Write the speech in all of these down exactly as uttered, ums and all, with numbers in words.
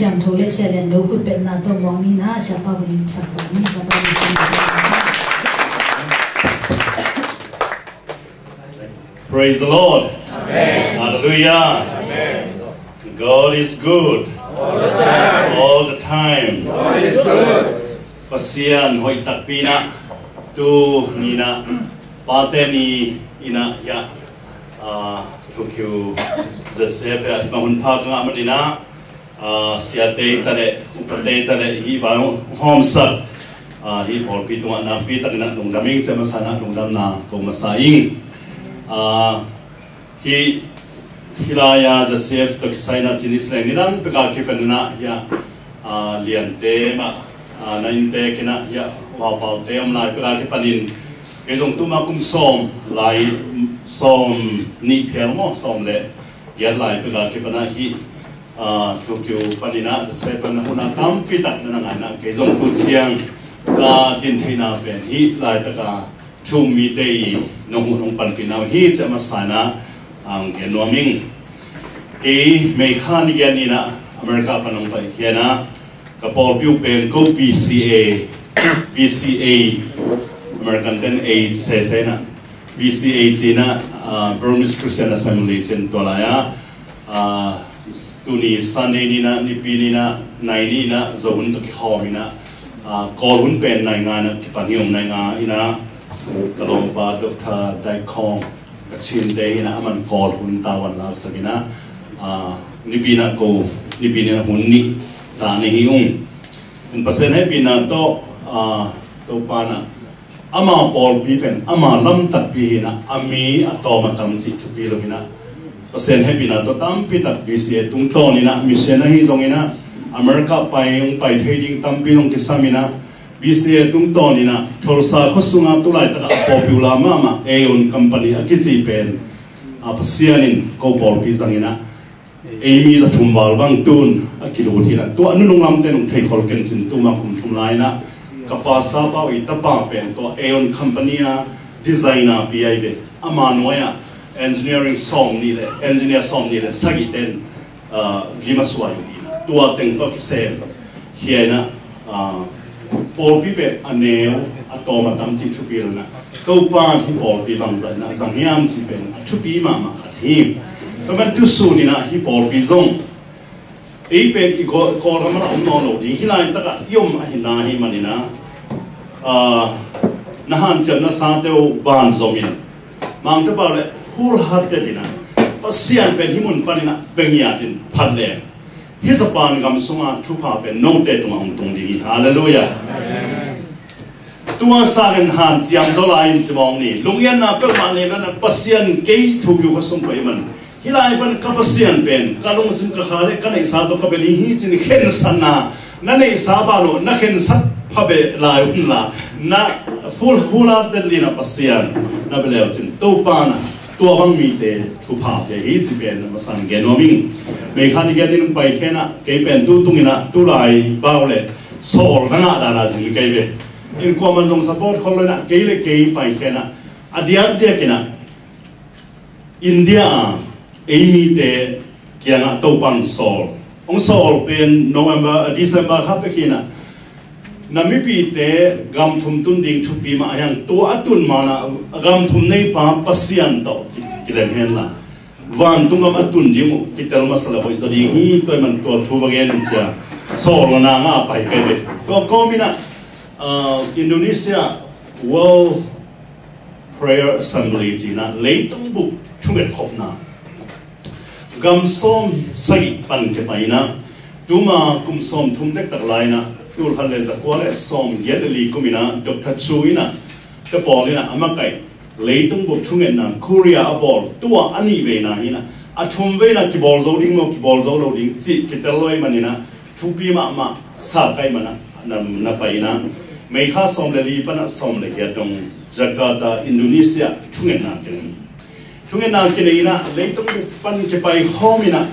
Siangtho le Sia Lian Do khutbetna tawh muang ni na, Siapa hun in sak pah ni, Siapa hun in sak pah ni. Praise the Lord. Amen. Hallelujah. Amen. God is good. All the time. All the time. God is good. Pasian hoih takpi in ah, tu ni in ah, Pate Ni in ah, hiah, ah, Tokyo Z C F ah, hih bang hun pha ka ngah manin ah, ah, siate i ta leh, upate i ta leh, hih vai hong hawmsak, ah, hih pawlpi tungah nakpi takin ah lungdam ing, ciah masa in ah lungdamna ko masa ing. Ah, hih, hih lai-a Z C F tawh kisai in ah Chinese leng nidang pek a kipan in ah, hiah, ah, Liante mah, ah, na inntek in ah, hiah, Vaupaute om lai pek a kipanin, kei zong tuma kum sawm lai, sawm nih phial maw, sawm le giat lai pek a kipan ah hih, ah, Tokyo panin ah, Z C F pan ah hun a tampi tak na na ngai in ah, kei zong tu ciang ka din theihna pen hih laitak a thu-um mite i nong huh nong panpihna uh hi, ciah masa in ah, ah, gen nuam ing. Kei May kha ni giat ni in ah America pan hong paikhia in ah, ka pawlpi uh pen ko B C A, B C A, American ten A sese in ah, B C A ci in ah, ah, Burmese Christian Assembly ci in, tua lai-ah, ah, tuni Sunday ni in ah, Nipi ni in ah, nai ni in ah, Zo hun tawh kikhawm in ah, ah, Kawl hun pen nai nga in ah kipan hi ung. Nai nga in ah ka lawmpa Doctor Dai Khawng, Kachinte hi in ah, aman Kawl hun tavuan laksak in ah, ah, Nipi in ah ko, Nipi ni in ah hun nih ta nei hi ung. In Pasian hehpihna tawh, ah, Topa in ah, ama pawlpi pen ama lam takpi hi in ah, a mi a tawm a tam cih thupi lo hi in ah, Pasian hehpihna tawh tampi tak B C A tungtawn in ah, mission ahi zong in ah, America pai, hong pai thei ding tampi hong kisam in ah, B C A tungtawn in ah, Tulsa khua sungah tu laitak a pawlpi uh la mahmah Aeon Company a kici pen, ah, Pasian in ko pawlpi zang in ah, ei mi za thum val bang tun a kilut hi in ah, tua a nunung lamte nong thei khol keng cin, tuma kum thum lai in ah ka pastor pa uh i tapa pen tua Aeon Company a designer pi ahi ve. Ama nuai ah engineering sawm nih le, engineer sawm nih le sagih ten, ah, lim a suai uh hi in ah, tua teng tawh kisem hi in ah, ah, pawlpi pen a neu a tawm a tam cih thupi lo in ah, Topa in hih pawlpi bangzah in ah zang hiam cih pen a thupi mahmah khat hi. Tua man tu sun in ah hih pawlpi zong ei pen i Kawl, Kawlgam ah om nawn lo ding, hih laitak ah i om ahihna hi manin ah, ah, na hanciamna sate uh banzom in, mangte pau le wholehearted in ah, Pasian pen hih mun panin ah bia ngiat in phat leng, hih Japan gam sunga thupha pen note tungah hong tung ding hi. Halleluiah. Tua sangin hanciam zaw lai in ci mawk ni. Lungngaihna peuhmah nei lo in ah, Pasian kei Tokyo khua sung koih man, hih lai pan ka Pasian pen ka lungsim, ka kha le ka neihsa tawh ka bia ding hi ci-in khensatna na neihsa ban uh, na khensat pha beh lai un la, na full, wholeheartedly na Pasian na bia le uh cin, Topa in ah tua bang mite thupha pia hi ci pen na masa in gen nuam ing. May kha ni giat ni in hong paikhia in ah, kei pen tu tung in ah tu lai bau le sawl na ngah dan a zin kei ve. In kuamah zong support khol lo in ah, kei le kei paikhia in ah, a diakdiak in ah India a ei mite kiangah Topa in sawl, hong sawl pen November, ah, December kha pek hi in ah, na mipite gam thum tun ding thupi mah hi hang, tua a tun ma-in ah gam thum neipa Pasian tawh ki, kilem hen la, vantung gam a tun ding uh kitel masa le hoih zaw ding hi. Tua ahih man tua thu va gen in ci-a sawl lo na ngah a pai kei ve. Tua kawm in ah, ah, Indonesia World Prayer Assembly ci-in ah leitung bup thunget khopna gam sawm sagih pan kipai in ah, tuma kum sawm thum dektak lai in ah, tul khat le za kua le sawm giat le li kum in ah Doctor Chu in ah, te pawl in ah a makaih leitung bup thungetna Korea a bawl, tua a nih veina hi in ah, a thum veina kibawl zo ding maw, kibawl zo lo ding cih kitel lo ahih manin ah, thupi mahmah sa ka hih man ah na, na pai in ah, May kha sawm le li pan ah sawm le giat dong Jakarta, Indonesia thungetna kinei. Thungetna kinei in ah, leitung bup pan kipai khawm in ah,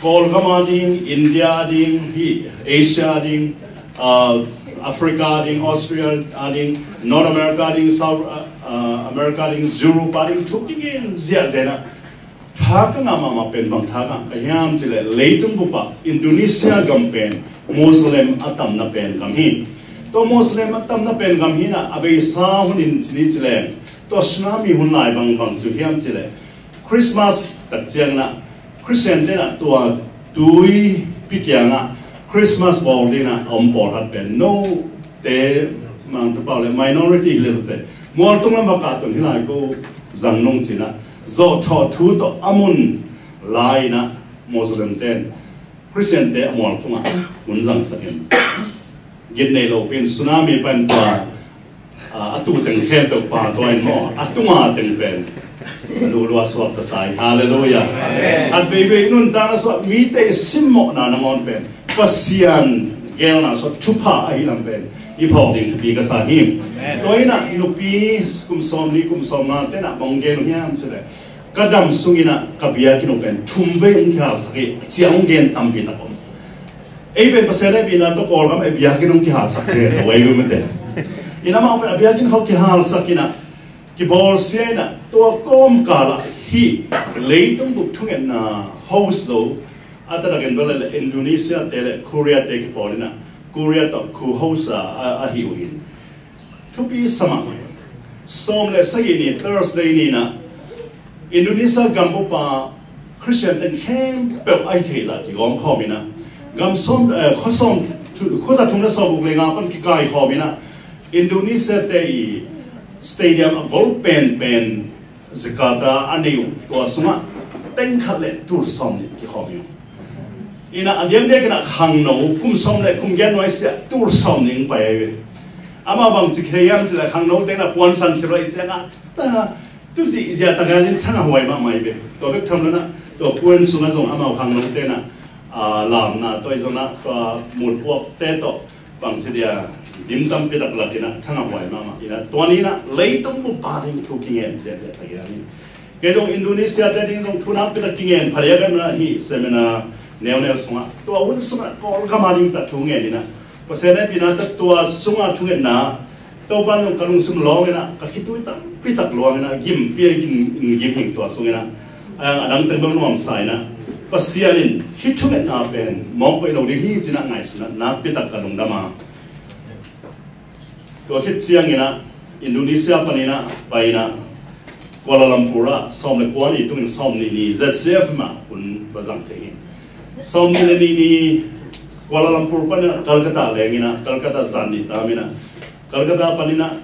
Kawlgam a ding, India a ding, hih Asia a ding, ah, Africa a ding, Australia a ding, North America a ding, South, ah, ah, America a ding, Europe a ding, thu kingen ziahziah in ah, Tha ka ngah mahmah pen bang tha ka ngah ka hiam cih leh leitung bup ah Indonesia gam pen Muslim a tamna pen gam hi. Tua Muslim a tamna pen gam hi-in ah a beisa hun in ci ni ci leng tua tsunami hun lai bang bang ci hiam cih leh Christmas tak ciangin ah Christian te in ah tua tuipi kiangah Christmas bawl dingin ah a om pawlkhat pen note, Mangtu pau leh minority hi leh lote mualtung lam va kah tun hi lai ko zang nung ci-in ah zawhthawh thu tawh a mun lai-in ah Muslim ten Christian te a mualtungah hun zangsak in gitnei lopi-in tsunami pan tua, a, a tu teng khempeuh pa tua in maw a tunga teng pen a luhlua suak ka sa hi. Halleluiah. Khat veivei nuntakna sungah mite simmawhna nangawn pen Pasian geelna sungah thupha ahi lam pen i phawk ding thupi ka sa hi. Tua in ah nupi kum sawmnih kum sawmnga te in ah bang gen uh hiam cih leh ka dam sungin ah ka biakinn uh pen thum vei hong kihalsak hi ci-a hong gen tampi tak om. Ei pen Pasian hehpihna tawh Kawlgam ah biakinn hong kihalsak ci hi lo ei mite. In amau pen a biakinn khawng kihalsak in ah kibawlsia in ah tua kawmkal ah hih leitung bup thungetna host zo a taktakin bel leh Indonesia te leh Korea te kipawl in ah Korea tawh khu host a, a, a hi uh hi. Thupi sa mahmah hi. Sawm leh sagih ni Thursday ni-in ah Indonesia gam bup ah Christian ten khempeuh a hi theih zah kigawm khawm in ah gam sawm, eh, khua sawm, khuaza thum leh sawm guk leh nga pan kikai khawm in ah Indonesia te i stadium a gol penpen Jakarta a nei uh tua sungah teng khat leh tul sawmnih kikhawm hi uh. In ah a diakdiakin ah khangno kum sawm leh kum giat nuai siah tul sawmnih hong pai ahi ve. Amau bang ci khe hiam cih leh khangno te in ah puansan ci lo i ciangah ta tu zihziah tak in thangahhuai mahmah hi ve. Tua bek tham lo in ah tua puan sungah zong amau khangno te in ah, a, lamna tua i zong ah tua mutpuak te tawh bangci dia dim tampi tak lak in ah thangahhuai mahmah in ah tua ni-in ah leitung bup pa ding thu kingen ziahziah tak hi. Kei zong Indonesia te ding zong thu nakpi tak kingen phadiak in ah hih seminar neuneu sungah tua hun sungah Kawlgam a ding tak thu ngen in ah Pasian hehpihna tawh tua sungah thungetna Topa in zong ka lungsim lawng in ah ka khitui tampi tak luang in ah gimpi a gim, gim hing tua sung in ah a dang teng bang nuamsa in ah Pasian in hih thungetna pen mawk pei lo ding hi ci-in ah ngaihsun ah nakpi tak ka lungdam a. Tua khit ciangin ah Indonesia panin ah pai in ah Kuala Lumpur ah sawm leh kua ni tungin sawmnih ni Z C F mah hun va zang thei hi. Sawmnih leh nih ni Kuala Lumpur panin ah Calcutta leng in ah Calcutta zan nih tam in ah Calcutta panin ah,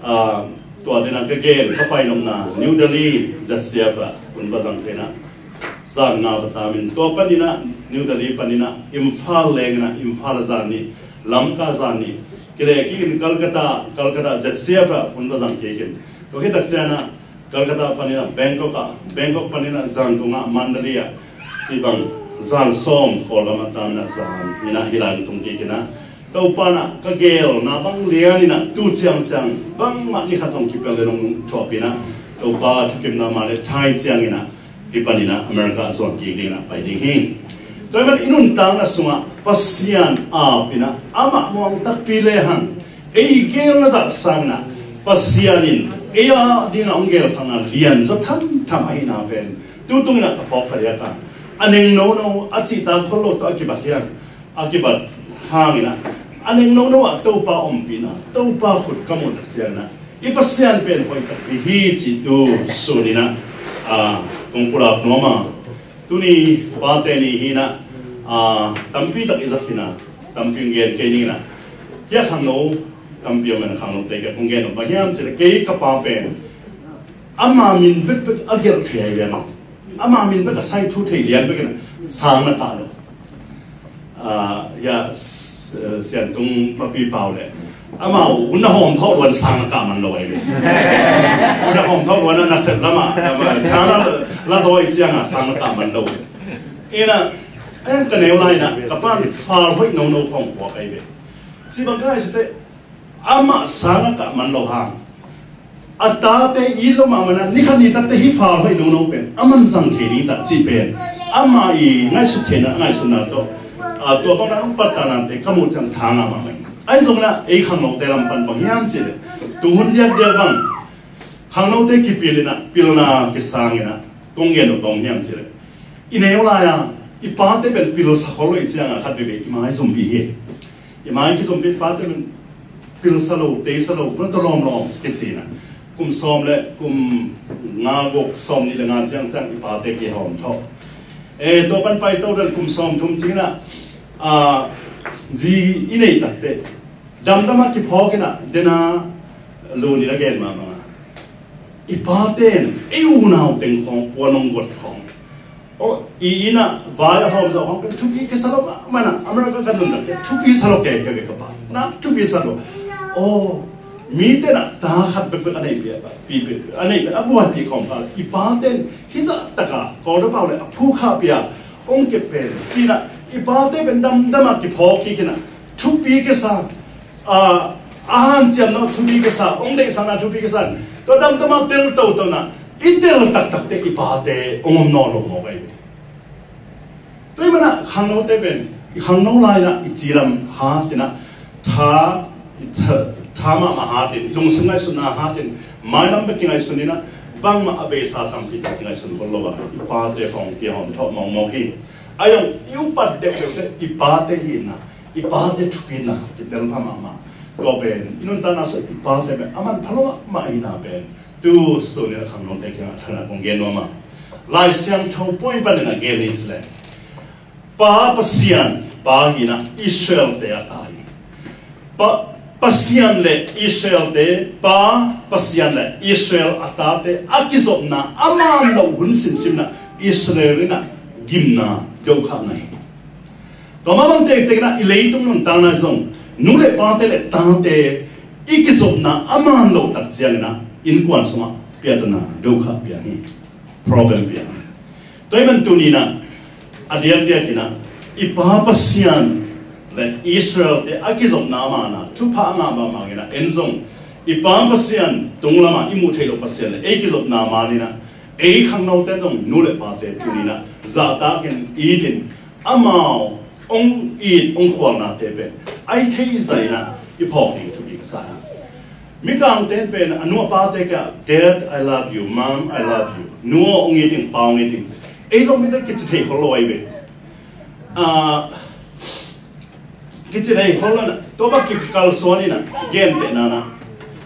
ah, tua ding ah ka gen ka pai nopna New Delhi Z C F ah hun va zang thei in ah zan nga va tam in tua panin ah New Delhi panin ah Imphal leng in ah Imphal zan nih, Lamka zan nih, kile kik in Calcutta, Calcutta Z C F ah hun va zang kik in tua khit tak ciangin ah Calcutta panin ah Bangkok ah, Bangkok panin ah zan thum ah Mandalay ah cih bang zan sawm Kawlgam ah tam in ah zan in ah hih lai-in tung kik in ah Topa in ah ka geelna bang lian in ah tu ciangciang bangmah ni khat zong kipel le nong thuahpih in ah Topa thukimna mah leh thai ciangin ah hih panin ah America a zuan kik dingin ah pai ding hi. Tua ahih manin i nuntakna sungah Pasian aap in ah amah muang takpi lehang ei geelna zah sangin ah Pasian in ei a dingin ah hong geelsakna lian zaw thamtham ahihna pen tu tungin ah ka phawk phadiak a, a neng nono a cihtak khol lo tawh a kibat hiam a kibat hangin ah a neng nono ah Topa ompihna, Topa khut ka muh tak ciangin ah i Pasian pen hoih takpi hi cih tu sun in ah, ah, kong pulak nuam a. Tuni Pate Ni hi in ah, ah, tampi tak i zat khin a, tampi hong gen kei ning in ah. Hih a khangno tampi om in ah khangnote ka kong gen om bang hiam cih leh kei ka pa pen ama min bekbek a gelh thei ahi ve maw. Ama min bek a sai thu thei lian bek in ah sang na kah lo. Ah, ya, s-, eh, Siantung Papi Pau leh amau hun a hawm thawh luan sang na kah man lo ahi ve. Hun a hawm thawh luan a nasep lamah, lamah, thana la zaw i ciangah sang na kah man lo. In ah, a yang ka neu lai in ah, ka pa'n fal hoih nono khawng puak ahi ve. Cih bang ka ngaihsut teh, amah sang a kah man lo hang a tate it lo mahmah in ah, ni khat ni tak teh hih fal hoih nono pen aman zang thei ding ta cih pen ama i ngaihsut theihna, ngaihsutna tawh, a, tua bang dan hong pattah nate ka muh ciang tha ngah mahmah hi. Ahi zongin ah ei khangnote lam pan bang hiam cih leh tu hun diakdiak bang khangnote kipil in ah, pilna kisang in ah, Kong gen uh bang hiam cih leh, i neu lai-a i pate pen pilsa khol lo i cianga khat veve i mai zumpi hi. I mai kizumpi pate pen pilsa lo, teisa lo, tua tawh lawmlawm kici na. Kum sawm le kum nga guk, sawm nih le nga ciangciang i pate kihawm thawh. E, tua pan paito dan kum sawm thum cina, a, zi i nei takte damdama kiphawk ina dena lu ni la gen mahmah a. I pate in ei unau teng khawng puan hong guat khawng, aw, i inn ah vai a hawm zawh khawng pen thupi kisa lo mahmah a. America ka nuntakte thupi sa lo, kei ka ve ka pa na thupi sa lo. Aw, mite na ta khat bekbek a neih pia, pi pia, a neih pia, a buaipi khawm pa, i pate in hizah taka Kawlgam pau le a phu kha pia hong kep pen cina, i pate pen damdama kiphawk kik ina thupi kisa, a, a hanciamna thupi kisa, hong deihsakna thupi kisa. Tua damdama tel totona i tel taktakte i pate hong om nawn lo mawk ahi ve. Tua i mana khangnote pen i khangno laina i cilam hatina tha, tha, tha mahmah hatin, i lungsim ngaihsutna hatin, mailam bek kingaihsun ina bangmah a beisa tampi tak kingaihsun khol lo a, i pate khawng kihawm thawh mawkmawk hi. Ahi zong i upat deuhdeuhte i pate hi ina, i pate thupina kitel pha mahmah. Tua pen i nuntakna sung i pate pen a manpha lo mahmah ahina pen tu sun in a khangnote kiangah thana kong gen nuam a. Lai Siangtho point panin a gen in cileh, Pa Pasian, Pa hina Israel-te a ta hi. Pa, Pasian le Israel-te, Pa Pasian le Israel a tate a kizopna a man loh hun simsimna Israel ina gimna dokhahna hi. Tua mah bang tektek ina i leitung nuntakna zong nu le pate le tate i kizopna a man loh tak ciangina innkuan sungah piatana dokhah piang hi. Problem piang hi. Tua i man tunina a diakdiak ina i Pa Pasian le Israel-te a kizopna a mana thupha a ngah mahmah ina en zong i Pa Pasian tung lama i muh theih loh Pasian le ei kizopna manina ei khangnote zong nu le pate tunina zahtakin itin amau hong it hong khualnate pen a i thei zaina i phawk ding thupi ka sa hi. Mikangte pen a nu a pate kiangah, "Dad, I love you. Mom, I love you. Nu aw, hong it ing, pa hong it ing," ci. Ei Zomite kici thei khol lo ahi ve. Ah, kici thei khol lo na, tua bak kikalsuan ina, gentehna na.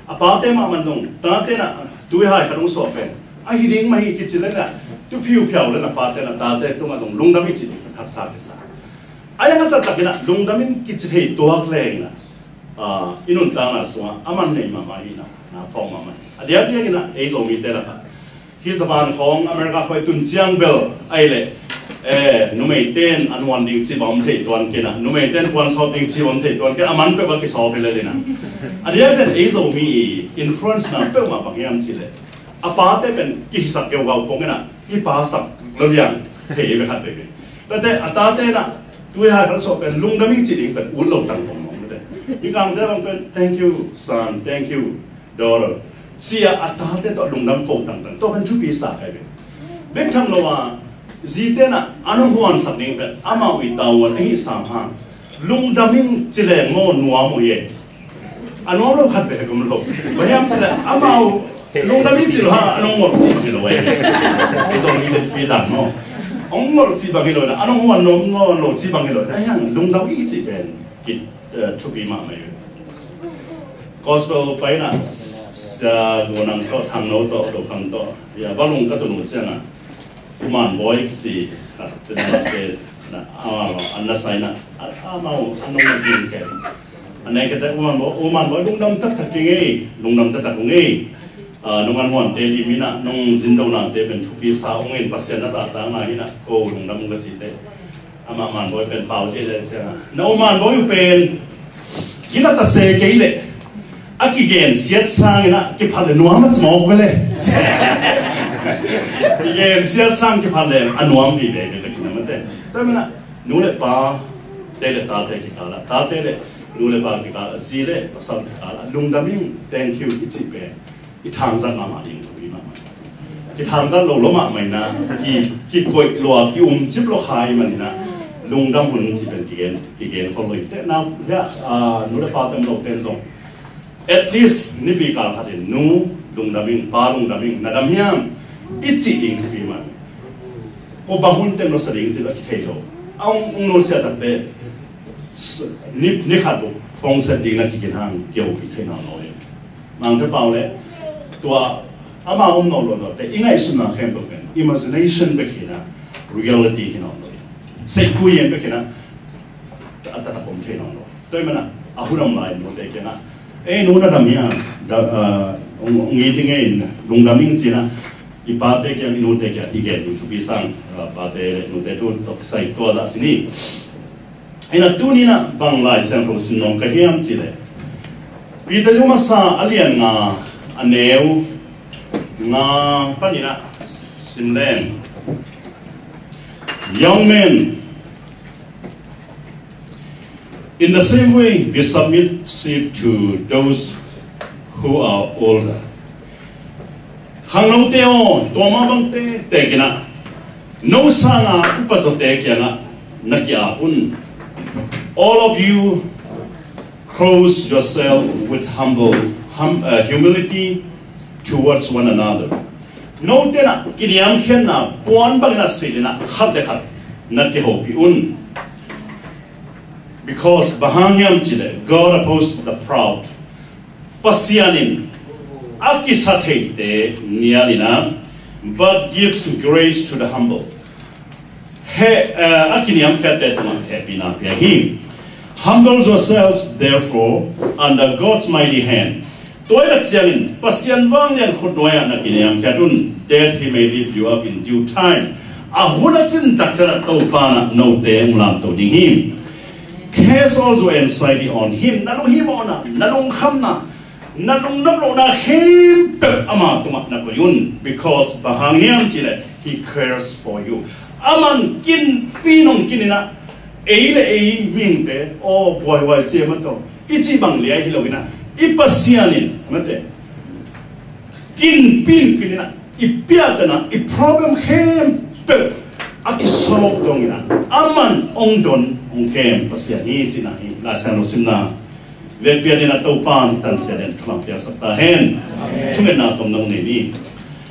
A pate mahmah zong, tate na, tuihai khat hong suah pen a hi ding mah hi kici lena, tu phiuphiau lena pate na, tate tungah zong lungdam i ci ding haksa kisa. A yang a taktak ina lungdam in kici thei tuak leng ina, ah, i nuntakna sungah a man nei mahmah ina, na phawk mahmah. A diakdiak ina ei Zomite lakah hi Japan khawng, America khawng i tun ciang bel ahi leh, eh, numeite in an huan ding ci bang om thei tuan kei na, numeite in puan sawp ding ci bang om thei tuan kei, a man peuh a kisawp hi lel ina. A diakdiak in ei Zomi i influence na peuhmah bang hiam cih leh a pate pen kihisak geugau pong ina, kipasak lo liang thei ve khat veve. Tate a tate na tuihai khat sawh pen lungdam i ci ding pen ut lo tang pong mong tate. I kangte bang pen, "Thank you, son. Thank you, daughter," ci a, a tate tawh lungdam ko tangtang. Tua pen thupi sa kai ve. Bek tham lo a, zite na an hong huansak ding pen amau i tavuan ahi sam hang lungdam ing ci leng maw nuam uh hi. A nuam lo khat bek om lo. Bang hiam cih leh amau lungdam ing cih lo hang an hong ngolh cih bang hi lo eh. I Zomite thupi dan maw. Hong ngolh cih bang hi lo na, an hong huan nuam lo cih bang hi lo. Ahi hang lungdam ing cih pen ki, eh, thupi mahmah hi. Gospel paina Sia Gu Nang tawh, Thang No tawh, Lo Kham tawh, ya, va lung ka tun uh ciangah U Man Bawi kici khat, tua na, tua na, a, an na saina, a, amau an nong na ding kei. A nei kei te U Man Bawi, U Man Bawi lungdam taktak kei ngei, lungdam taktak kei ngei. A, nong an huante lim ina, nong zindonate pen thupi sa ung in, Pasian na zahtakna hi ina, ko lungdam ung ka ci te. Amah Man Bawi pen pau ziahziah ciangah, na U Man Bawi uh pen gina ta se kei leh a kigensiat sangin a kiphat le nuam a ci mawk ve le. Kigensiat sang kiphat le a nuam vive ve ka kinam a te. Tua mana nu le pa, te le tate kikal ah, tate le nu le pa kikal ah, zi le pasal kikal ah lungdam ing, thank you i cih pen i thangzat mahmah ding thupi mahmah. Kithangzat lo lo mahmah ina, ki, kikoih lua, ki-umcip lo kha i manina, lungdam hun ci pen kigen, kigen khol lo hi. Te na, hia, a, nu le pa tam lo ten zong, at least nipi kal khatin, "Nu, lungdam ing, pa, lungdam ing, na dam hiam?" i cih ding thupi mah. Ko bang hun teng lo sa ding cih a kithei lo. A hong, hong nusia takte ni, ni khat uh phone set ding na kikin hang kihopih thei nawn lo hi. Mangte pau le tua ama om nawn lo lo te i ngaihsutna khempeuh pen imagination bek hi na, reality hi nawn lo hi. Seikui yen bek hi na, a taktak om thei nawn lo. Tua ahih manin a hun om lai nute kiangah, ei nu, na dam hia, da, ah, ong, ong it ing ei, lungdam ing ci-in a, i pate kiang, i nute kiang i gen ding thupi sa ing, ah, pate le nute thu tawh kisai tua zah ci ni. Ina tuni-in a bang Lai Siangtho sim nuam ka hiam cih leh, Peter masa a lian nga, a neu nga panin a sim leng. Young men, in the same way, be submissive to those who are older. Khangnote aw, tua mah bang tektek in a, no sanga upazawte kiangah na ki-ap un. All of you, clothe yourself with humble, hum, uh, humility towards one another. Note in a kiniamkhiatna puan bangin a silh in a, khat le khat na kihopih un. Because bang hang hiam cih leh, God opposes the proud. Pasian in a kisatheite nial in a, but gives grace to the humble. He, eh, a kiniamkhiatte tungah hehpihna pia hi. Humble yourselves, therefore, under God's mighty hand. Tua ahih ciangin Pasian vanglian khutnuai-ah na kiniamkhiat un, that he may lift you up in due time. A hun a cin tak ciangin Topa in a note hong lamto ding hi. Cast all your anxiety on him. Na lunghimawhna, na lungkhamna, na lungnop lohna khempeuh ama tungah na koih un. Because bang hang hiam cih leh, he cares for you. Aman kinpin hong kin in a, ei le ei mihingte, aw, buaihuai sia mah tawh, i cih bang liai hi lo in a, i Pasian in, mate, kinpin kin in a, i piahtana, i problem khempeuh a kisawlawk dong in a, aman hong don hong kem Pasian hi cihna hi. Lai Siangtho simna vekpi-in a, Topa in tangciat in thupha piaksak ta hen. Amen. Thungetna tomno nei ni.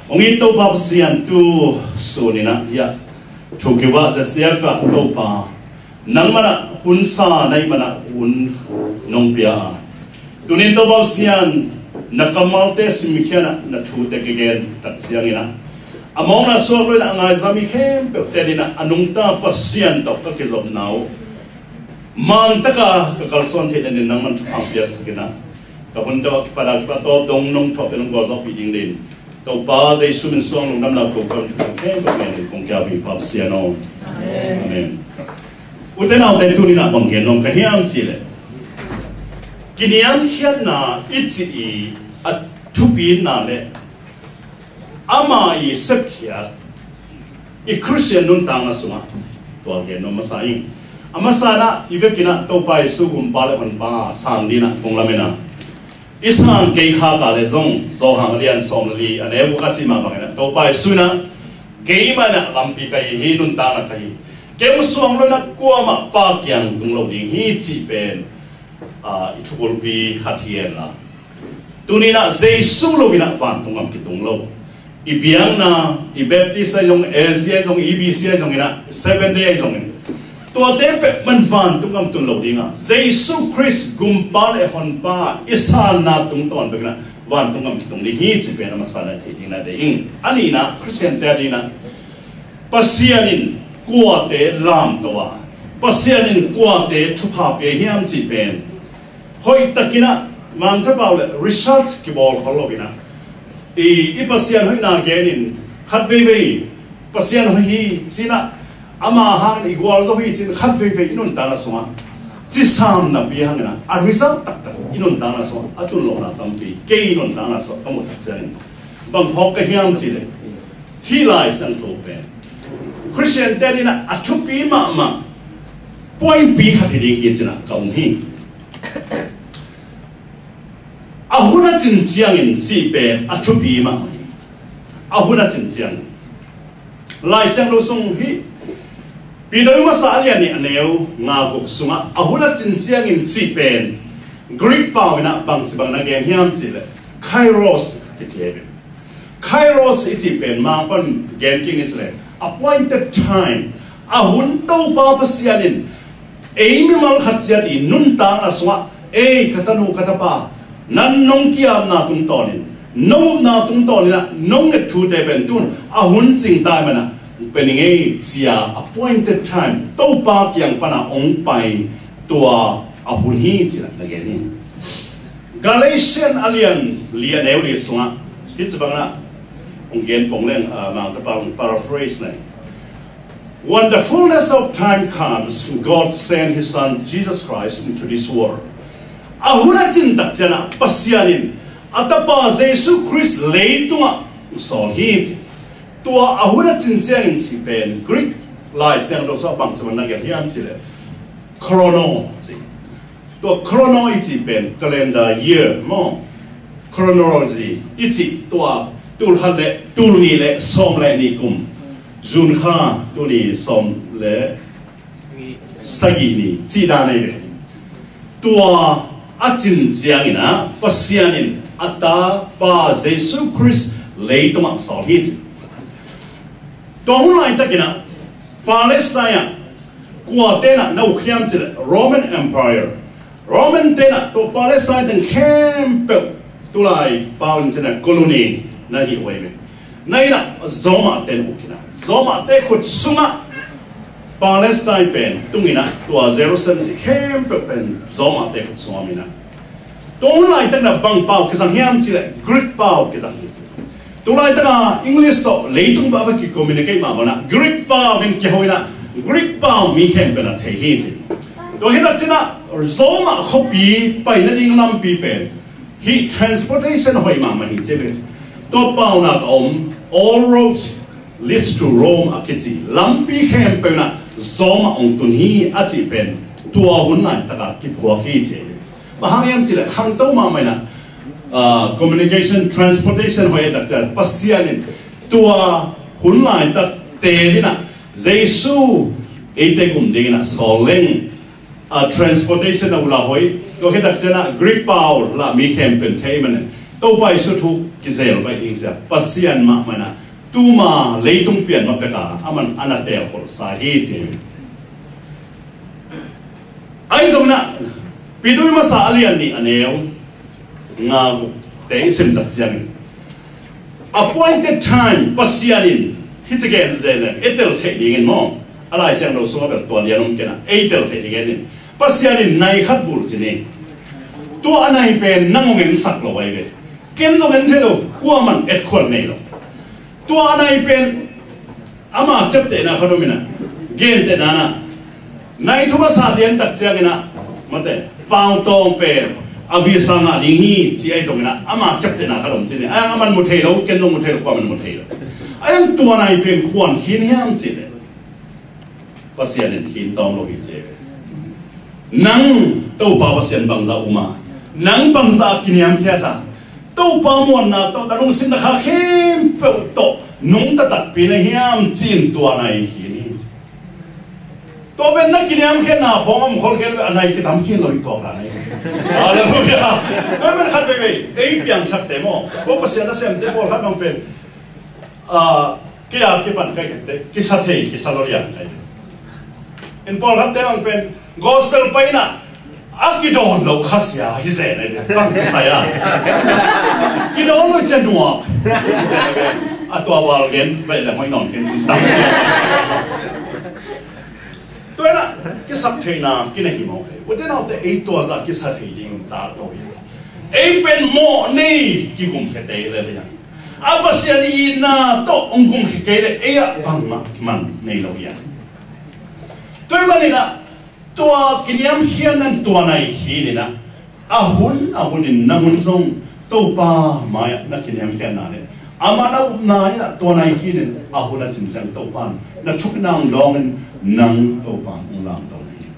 Hong it Topa Pasian, tu sun in a, hiah thu kivah Z C F ah Topa, nangman a hun sa, nangman a hun nong pia a, tuni-in Topa Pasian, na kammalte simkhiat in a, na thute kigen tak ciangin a, a mawkna suak lo in a, a ngaizang mi khempeuh tel in a, a nungta Pasian tawh ka kizopna uh, mangtaka ka kalsuan theih nadingin nangman thupha piaksak in a, ka hun tawh a kipat a kipat tawp dong nong thuak in hong gualzawhpih ding dingin, Topa Jesu min suang lungdamna ko kong thupha khempeuh ngen in kong kiapi Pasian aw. Amen. Amen. Ute naute, tuni-in a bang gen nuam ka hiam cih leh, kiniamkhiatna i cih i a thupina le ama i sepkhiat i Khristian nuntakna sungah tua gen nuam masa ing. A masa in a, i vekin a Topa Jesu gumpa le honpa sang dingin a kong lamen a, i sang kei khak leh zong, Johan a lian sawm le li, a neu guk a cih mah bangin a, Topa Jesu in a, keimah in a lampi ka hi hi, nuntakna ka hi hi. Kei hong suang lo in a kuamah Pa kiang tung lo ding hi cih pen, ah, i thubulpi khat hi hen la. Tuni-in a Jesu lo in a vantung gam kitung lo. I biakna, i Baptist ahi zong, A C I ahi zong, E B C ahi zongin a, Seventh Day ahi zongin, tuate peuhmah vantung gam tun lo ding a, Jesu Khrist gumpa le honpa i sanna tungtawn bekin a vantung gam kitung ding hi cih pen a masa in a thei ding na deih ing. A nihna, Khristiante a dingin a, Pasian in kuate lamto a, Pasian in kuate thupha pia hiam cih pen hoihtakin a, mangtha pau le research kibawl khol lo in a, i, i Pasian hoihna genin khat veivei Pasian hoih hi ci-in a, ama hangin i gualzo hi ci-in khat veivei i nuntakna sungah cisam napi hangin a, a result taktak i nuntakna sungah a tun lohna tampi kei i nuntakna sungah ka muh tak ciangin bang phawk ka hiam cih leh, hih Lai Siangtho pen Khristiante a dingin a, a thupi mahmah pointpi khat hi ding hi ci-in a ka um hi. A hun a cin ciangin cih pen a thupi mahmah hi. A hun a cin ciangin. Lai Siangtho sung hih Peter masa a lian nih a neu nga guk sungah a hun a cin ciangin cih pen Greek pau in a bangci bangin a gen hiam cih leh, kairos kici hi ve. Kairos i cih pen Mangpa'n gen kik ni ci leh, Appointed time, a hun Topa Pasian in ei mimal khat ciat i nuntakna sungah, ei ka tanu ka tapa, nan nong ki-apna tungtawnin, nong upna tungtawnin ah nong nget thute pen tun a hun cingtai manah pe ning ei cia appointed time Topa kiang pana hong pai tua a hun hi cinah na gen hi. Galatian a lian li a neu li sungah hih ci bangah hong gen pong leng, ah, Mangtapa hong paraphrase na hi. When the fullness of time comes, God sent his son Jesus Christ into this world. A hun a cin tak cianah Pasian in a tapa Jesu Khrist leitungah sawl hi ci. Tua a hun a cin ciangin ci pen Greek Lai Siangtho sungah bang ci bang na gen hiam cileh chrono ci. Tua chrono i cih pen calendar year maw, chronology i cih tua tul khat le tul nih le sawm le nih kum, June kha tuni sawm le sagih ni cih dan ahi ve. Tua a cin ciangin ah Pasian in a tapa Jesu Khrist leitungah sawl hi ci. Tua hun laitakin ah Palestine ah kua tenah na uk hiam cileh Roman Empire. Roman tenah tua Palestine teng khempeuh tulai pau in cinah colony na hi uh ahi ve. Na inah Roma ten uk inah Roma te khut sungah Palestine pen tung inah tua Jerusalem cih khempeuh pen Roma te khut sungah om inah. Tua hun laitakna bang pau kizang hiam cileh Greek pau kizang hi ci. Tulaitaka English tawh leitung bah va ki-communicate mah banah Greek pau in kiho inah Greek pau mi khempeuh na thei hi ci. Tua hi tak cinah Roma khuapi paina ding lampi pen hih transportation hoih mahmah hi ci ve. Tua paunak a om all roads leads to Rome a kici lampi khempeuh inah Roma hong tun hi a cih pen tua hun laitaka kiphuak hi ci ve. Bang hang hiam cileh khangto mahmah inah, ah, communication, transportation hoih a tak cian Pasian in tua hun laitak te dinah Jesu eite gum dinginah sawl leng, ah, transportation a ula hoih. Tua khit tak cianah Greek pau lah mi khempeuh thei manin Topa Jesu thu kizel baih ding cia Pasian mahmah inah tuma leitung pian ma peka aman ana telkholsa hi ci. Ahi zongin ah Peter masa a lian nih a neu nga guk te i sim tak ciangin appointed time Pasian in hih ci gen zen le ei tel theih dingin maw, a Lai Siangtho sungah bel tua lian om kenah ei tel theih dingin Pasian in nai khat bul ci ni. Tua a nai pen nang hong ensak lo ahi ve. Ken zong en thei lo, kuaman etkhual nei lo. Tua a nai pen ama ciaptehna khat om inah, gentehna nah nai thum a sa lian tak cianginah mate pau tawng pen a visa ngah ding hi ci ahi zonginah ama ciaptehna khat om ci ni. Ayang aman mu thei lo, ken zong mu thei lo, kuaman mu thei lo. Ayang tua nai pen kuan khin hiam ci le Pasian in khin tawm lo hi ci ve. Nang Topa Pasian bangza um a, nang bangza kiniamkhiat a, Topa muanna tawh na lungsim na kha khempeuh tawh nungta takpi na hiam ci-in tua nai khin hi. Tua pen na kiniamkhiatna khawng om kholkhel ve, a nai kitam khin lo hi tuak dan ahi. Halleluiah. Tua pen khat veivei ei piangthakte maw, ko Pasian a semte pawlkhat bang pen, ah, kei a kipan kai khette kisa thei kisa lo lian kai. In pawlkhatte bang pen gospel paina a kidawn lo khasia hi zen ahi ve. Bang kisai a kidawn lo cia nuak hi zen ahi ve. A tua val gen baih leng hoih nawn ken cin tam. Tua inah kisap theihna kina hi mawk hi. Ute naute ei tua zah kisa thei ding ta to hi. Ei pen mawh nei kigum khe tei le liang a Pasian itna tawh hong gum khe kei le ei ah bangmah man nei lo hiam? Tua ahih maninah tua kiniamkhiatna in tua nai khin inah a hun a hunin na hun zong Topa mai-ah na kiniamkhiatna le amah na upna inah tua nai khin in a hun a cinciang Topa in na thukna hong dawngin nang Topa hong lamto na hi.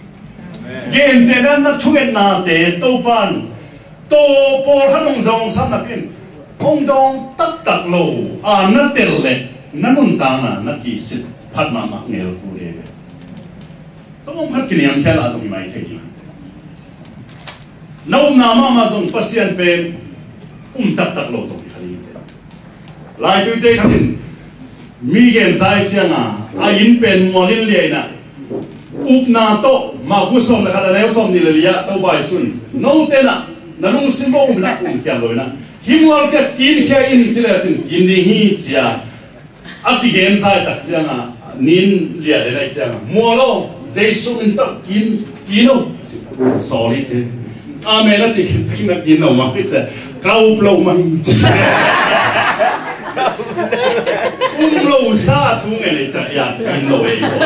Gentehna na thungetnate Topa in Tua pawlkhat hong zawngsak nakin hong dawng taktak lo a na tel leh na nuntakna na kisit phat mahmah ngel kul hi ve. Tua bang khat kiniamkhiat lah zong i mai thei ding. Na upna mahmah zong Pasian pen um taktak lo zong i kha ding hi. Laituite khat in Mi gen zai cianga a inn pen mual in lia inah, upna tawh Marku sawm le khat a neu sawm nih le li-ah Topa Jesuh in, note nah na lungsim bawh upna umkhial lo inah, hih mual kia kinkhia in ci le cin kin ding hi cia a kigen zai tak cianga, nin lia den ahi cianga, mual aw, Jesuh min tawh kin, kin aw. Sorry ci. Amen a ci khin a kin lo mah hi ci. Ka up lo mah hi ci. Um lo sa thu ngen ei ci a, kin lo ei ko.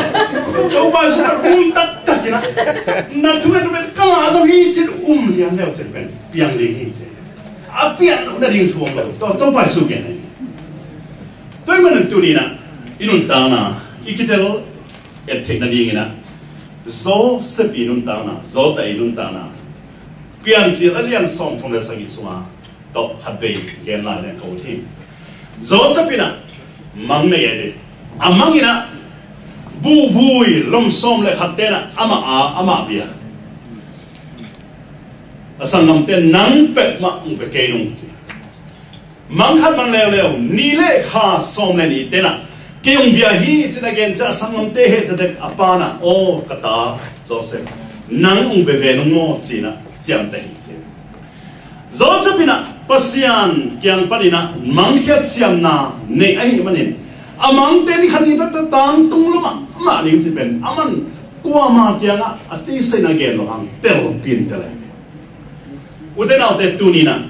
Topa Jesuh um taktak inah, na thu ngen pen ka ngah zo hi ci, um lian leu ci pen piang ding hi ci. A piang lo nading thu om lo. To, Topa Jesuh gen ahi. Tua ahih manin tuni inah i nuntakna i kitel et theih nading inah, Joseph i nuntakna, Joseph i nuntakna, Piancil a lian sawmthum le sagih sunga tawh khatvei gen lai leng ka ut hi. Joseph inah mang nei ahi. A mang inah buhvui lom sawm le khat tenah amah a, amah bia. A sanggamte, nang peuhmah hong pia kei nung ci. Mang khat mang leuleu, ni le kha sawm le nih tenah kei hong bia hi ci-in a gen ciang, a sanggamte heh tektek, a pa nah, aw ka ta Joseph, nang hong bia ve nung maw ci-in ah ciamteh hi ci. Joseph inah Pasian kiang paninah mangkhiat siamna neih ahih manin, a mangte ni khat ni taktak tangtung lo mahmah ding cih pen aman kuama kiangah a tisa in a gen lo hang telpin tel ahi. Ute naute, tuni inah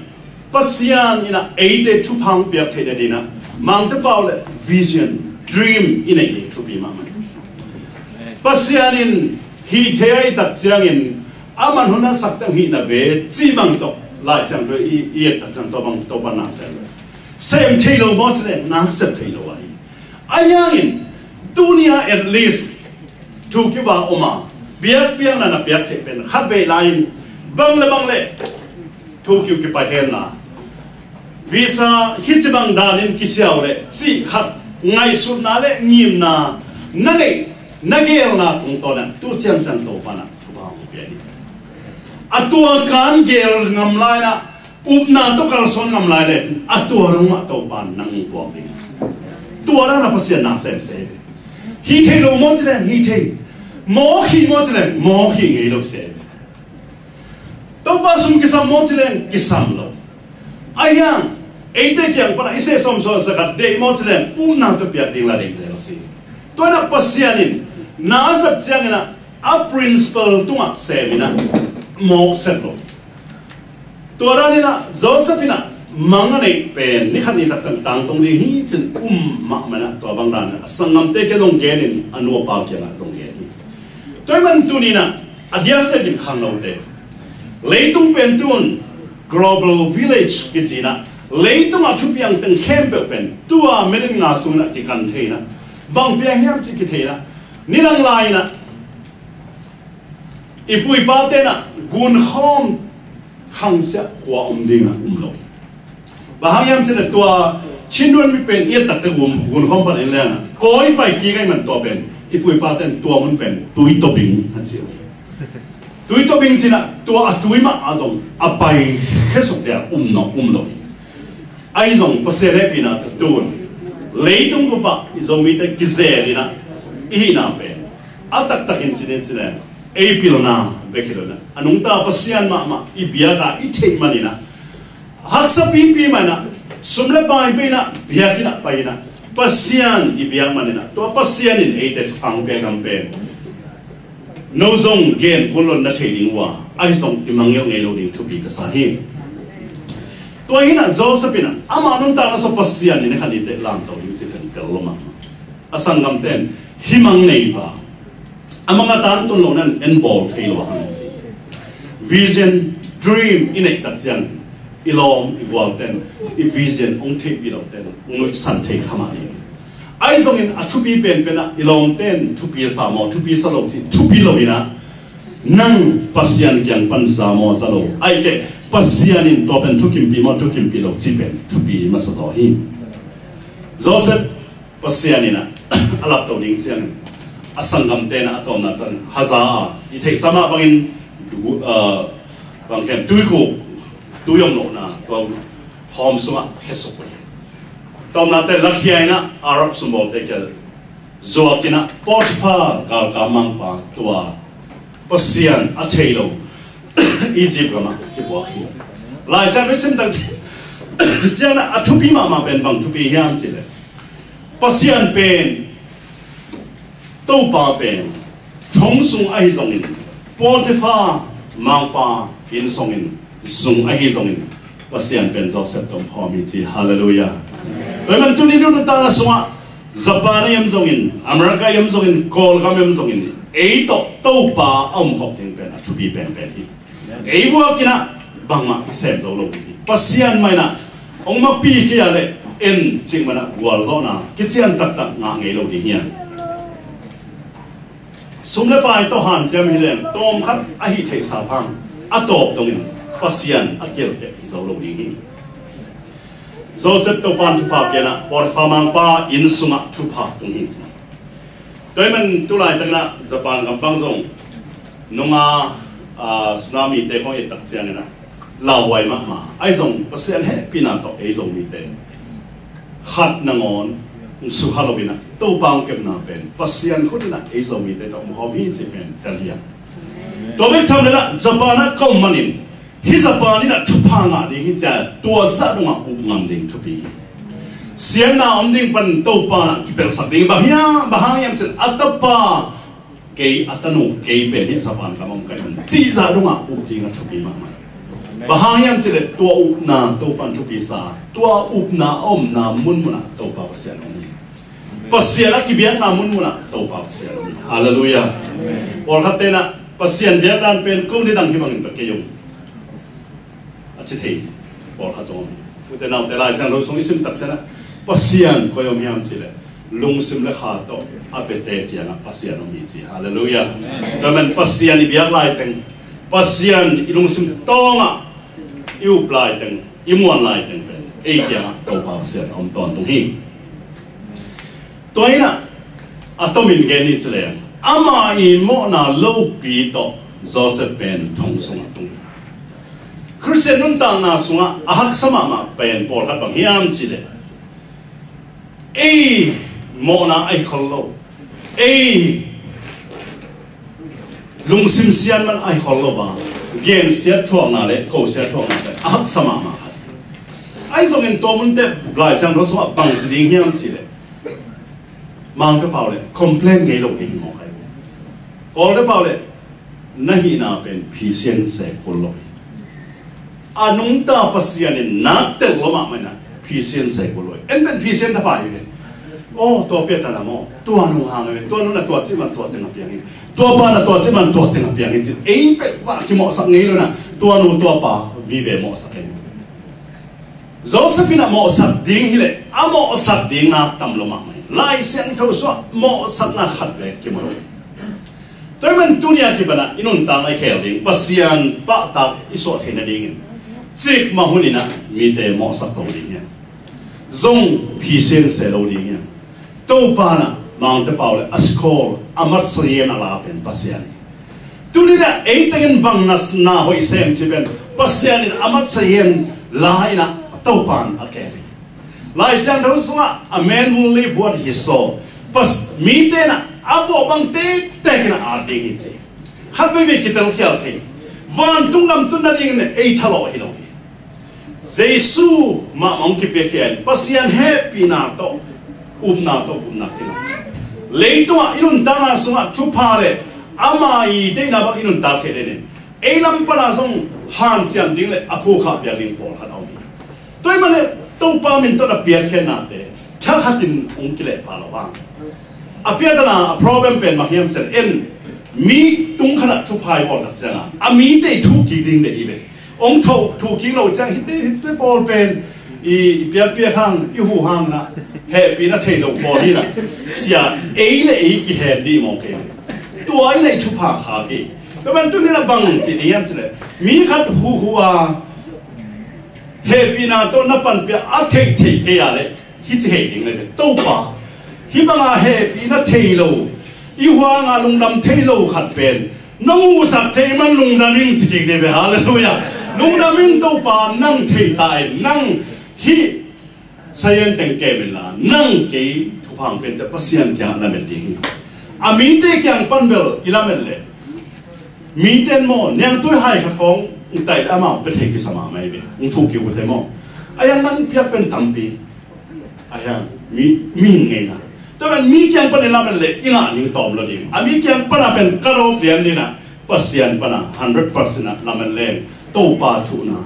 Pasian inah eite thupha hong piak theih nadinah mangte pau le vision, dream i neih ding thupi mahmah. Pasian in hih thei ahih tak ciangin aman hun a sak teng hih na ve cih bang tawh Lai Siangtho i, i et tak ciang tua bang Topa na sem lo. Sem thei lo maw cileng na sep thei lo ahi. Ahi hangin tuni-ah at least thu kiva om a, biakpiakna na piak theih pen khatvei lai-in bang le bang le thu kiu kipai henla, visa hih ci bang danin kisia uh leh cih khat ngaihsutna le ngimna na neih, na gelna tungtawn ah tu ciangciang Topa nah thupha hong pia hi. A tua kan gel ngam lai nah, upna tawh kalsuan ngam lai lecin a tua dong mah Topa nang hong puak ding. Tua dan a Pasian na sem se hi ve. Hih thei lo maw cileng hih thei, mawk hi maw cileng mawk hi ngei lo se hi ve. Topa sum kisam maw cileng kisam lo. Ahi hang eite kiang pana i seh sawmsuan sa khat deih maw cileng upna tawh piak ding la deih zel si. Tua inah Pasian in na a sep ciangin ah a principle tungah sem inah mawk sep lo. Tua dan inah Joseph inah mang a neih pen ni khat ni tak ciang tangtung ding hi cin um mahmah inah tua bang dan inah a sanggamte kiang zong gen in a nu a pa kiangah zong gen hi. Tua ahih man tuni inah a diakdiakin khangnote, leitung pen tun global village kici inah leitungah thupiang teng khempeuh pen tua minute nga sung inah kikan thei inah, bang piang hiam cih kithei inah, nidang lai inah i pu i pa tenah gunkhawm khangsiah khua om dingah um lo hi. Bang hang hiam cileh tua Chin duan mi pen i et takte gun, gunkhawm pan in lengah kawi pai kik ahih man tua pen i pu i pa ten tua mun pen tui tawbing a ci uh hi. Tui tawbing cinah tua a tui mah a zong a pai khesuk dea um nawh um lo hi. Ahi zong Pasian hehpihna tawh tun leitung bupah i Zomite kizel inah i hihna pen a taktakin cinin cileh ei pilna bek hi lo inah a nungta Pasian mahmah i biak a i theih man inah haksa pipi mah inah sum le pai pia inah biakinn ah pai inah Pasian i biak man inah tua Pasian in eite thupha hong pia ngam pen no zong gen kul lo na thei ding uh a, ahi zong i mangngilh ngei lo ding thupi ka sa hi. Tua hi inah Joseph inah ama nuntakna sung Pasian in khat ni teh lamto ding cih pen tel lo mah. A sanggamte in hih mang nei pa, a mang a tangtun lo nan en bawl thei lo a hang si. Vision, dream i neih tak ciang i lawm i gualten i vision hong theihpih loten hong nuihsan thei kha mah ding. Ahi zongin a thupi penpen ah i lawmten thupi a sa maw, thupi sa lo cih thupi lo inah nang Pasian kiang pan za maw za lo, ahih keh Pasian in tua pen thukimpih maw thukimpih lo cih pen thupi masa zaw hi. Joseph Pasian inah a lapto ding ciangin a sanggamte nah a tawpna ciang haza a i theihsa mah bangin du, ah, bang khen tuikhuk tui om lohna tua hawm sungah khesuk uh hi. Tawpnate lakhia in ah Arab sumbawlte kia zuak in ah Potifar galkap mangpa tua Pasian a thei lo Egypt gamah kipuak hi. Lai Siangtho i sim tak ciangin ah a thupi mahmah pen bang thupi hiam cih leh Pasian pen, Topa pen thong sung ahi zongin, Potifar mangpa inn sungin zung ahi zongin, Pasian pen Joseph tawh om khawm hi ci. Halleluiah. Tua ahih manin tuni nuntakna sungah Japan a om zongin, America a om zongin, Kawlgam a om zongin, ei tawh Topa a omkhop ding pen a thupi penpen hi. Ei buak in ah bangmah kisem zo lo ding hi. Pasian mah in ah hong makpih kei a leh en cih man ah gualzawhna kician taktak ngah ngei lo ding hi. Sum le pai tawh hanciam hi leng tawmkhat a hih theihsa phang a tawp dongin Pasian a kielkeh zo lo ding hi. Joseph Topa'n thupha pia in ah Potifar mangpa inn sungah thupha tung hi ci. Tua ahih manin tu laitakin ah Japan gam bang zong nunga, ah, tsunami te khawng i et tak ciangin ah lauhuai mahmah. Ahi zong Pasian hehpihna tawh ei Zomite khat nangawn sukha lo in ah Topa hong kepna pen Pasian khut in ah ei Zomite tawh om khawm hi cih pen tel hi hang. Tua bek tham leh ah Japan ah ka om manin hih Japan in ah thupha ngah ding hi ci a, tua zah dongah up ngam ding thupi hi. Siatna om ding pan Topa in ah kipelhsak ding. Bang hiam, bang hang hiam cih leh a tapa kei, a tanu kei pen hih Japan gam ah om ka hih manin cih zah dongah up ding a thupi mahmah. Bang hang hiam cih leh tua upna Topa in thupi sa, tua upna a omna munmun ah Topa Pasian om hi. Pasian a kibiakna munmun ah Topa Pasian om hi. Halleluiah. Pawlkhatte in ah Pasian biakdan pen ko nidang hi bangin bek kei ung a ci thei pawlkhat zong om hi. Ute naute, Lai Siangtho sung i sim tak ciangin ah Pasian koi om hiam cih leh lungsim le kha tawh a piate kiangah Pasian om hi ci. Halleluiah. Tua ahih manin Pasian i biak laiteng, Pasian i lungsim tawngah i up laiteng, i muan laiteng pen ei kiangah Topa Pasian a om tawntung hi. Tua in ah a tomin gen ni ci leng, ama i mawhna lopi tawh Joseph pen thong sungah tung hi. Khristian nuntakna sungah a haksa mahmah pen pawlkhat bang hiam cih leh ei mawhna ahi khol lo, ei lungsim siat man ahi khol lo a, gensiat thuakna le kosiat thuakna le a haksa mahmah khat. Ahi zongin tua munte Lai Siangtho sungah bang ci ding hiam cih leh Mangte pau le complain ngei lo ding hi mawk ahi. Kawlte pau le na hihna pen phisian se kul lo hi. A nungta Pasian in nak tel lo mahmah in ah phisian se kul lo hi. En pen phisian tapa hi ve. Aw, tua pia ta na maw, tua nu hang ve, tua nu na tua cih man tua teng a piang hi. Tua pa na tua cih man tua teng a piang hi cin ei pek mah kimawhsak ngei lo in ah tua nu tua pa vive mawhsak ngei lo. Joseph in a mawhsak ding hileh a mawhsak ding nak tam lo mahmah hi. Lai Siangtho sungah mawhsakna khat bek kimu lo hi. Tua ahih man tuni a kipan ah i nuntakna i khel ding, Pasian pahtak i suah theih nadingin cikmah hun in ah mite mawhsak lo ding hi. Zong phisian se lo ding hi. Topa in ah Mangte pau le a sikhawl a matsa hian a la pen Pasian hi. Tuni in ah ei tengin bang na, na hoih sem cih pen Pasian in a matsa hian la in ah Topa in a kem hi. Lai Siangtho sungah a man will live what he sow. Pas, mite in ah a vawh bang tektek in ah at ding hi ci. Khat veivei kitelkhial thei. Vantung gam tun nadingin ei thalawh hi lo hi. Jesu mahmah hong kipiakhia in Pasian hehpihna tawh upna tawh gupna kilang. Leitungah i nuntakna sungah thupha le ama i deihna bang i nuntak theih dingin ei lam pana zong hanciam ding le a phukha piak ding pawlkhat a om hi. Tua ahih manin Topa min tawh na piakkhiatnate thakhatin hong kilehpah lo hang. A piatana a problem pen bang hiam cih leh en mi tung khatah thupha i bawl tak ciangin a mite i thuh kik ding deih hi ve. Hong thoh thuh kik lo ciang hihte hihte bawl pen i, i piakpiak hang i huh hang in ah hehpihna thei lo bawl hi in ah sia ei le ei kihen dih mawk kei ve. Tua in ah i thupha khak hi. Tua ban tuni in ah bang ci ding hiam cih leh mi khat huhhuh a hehpihna tawh na panpih a theihtheih kei a leh hih ci hei ding le ve, Topa, hih banga hehpihna thei lo, i huanga lungdam thei lo khat pen nong musak thei man lungdam ing ci kik ding ve. Halleluiah. Lungdam ing Topa, nang thei ta in, nang hih Sayan teng kem inla, nang kei thupha hong pia in ci-a Pasian kiangah lamet ding hi. A mite kiang pan bel i lamet leh, mite in maw, niangtui hai khat khawng hong taih leh amau pia thei kisa mahmah hi ve. Hong thuk kik uh teh maw. A hiang nang piak pen tampi. A hiang mi, mihing ngeina. Tua pen mi kiang pan i lamet leh i ngah ding tawm lo ding. A mi kiang pan a pen ka dawp lian ding a, Pasian pan a hundred percent a lamet leng Topa thuhna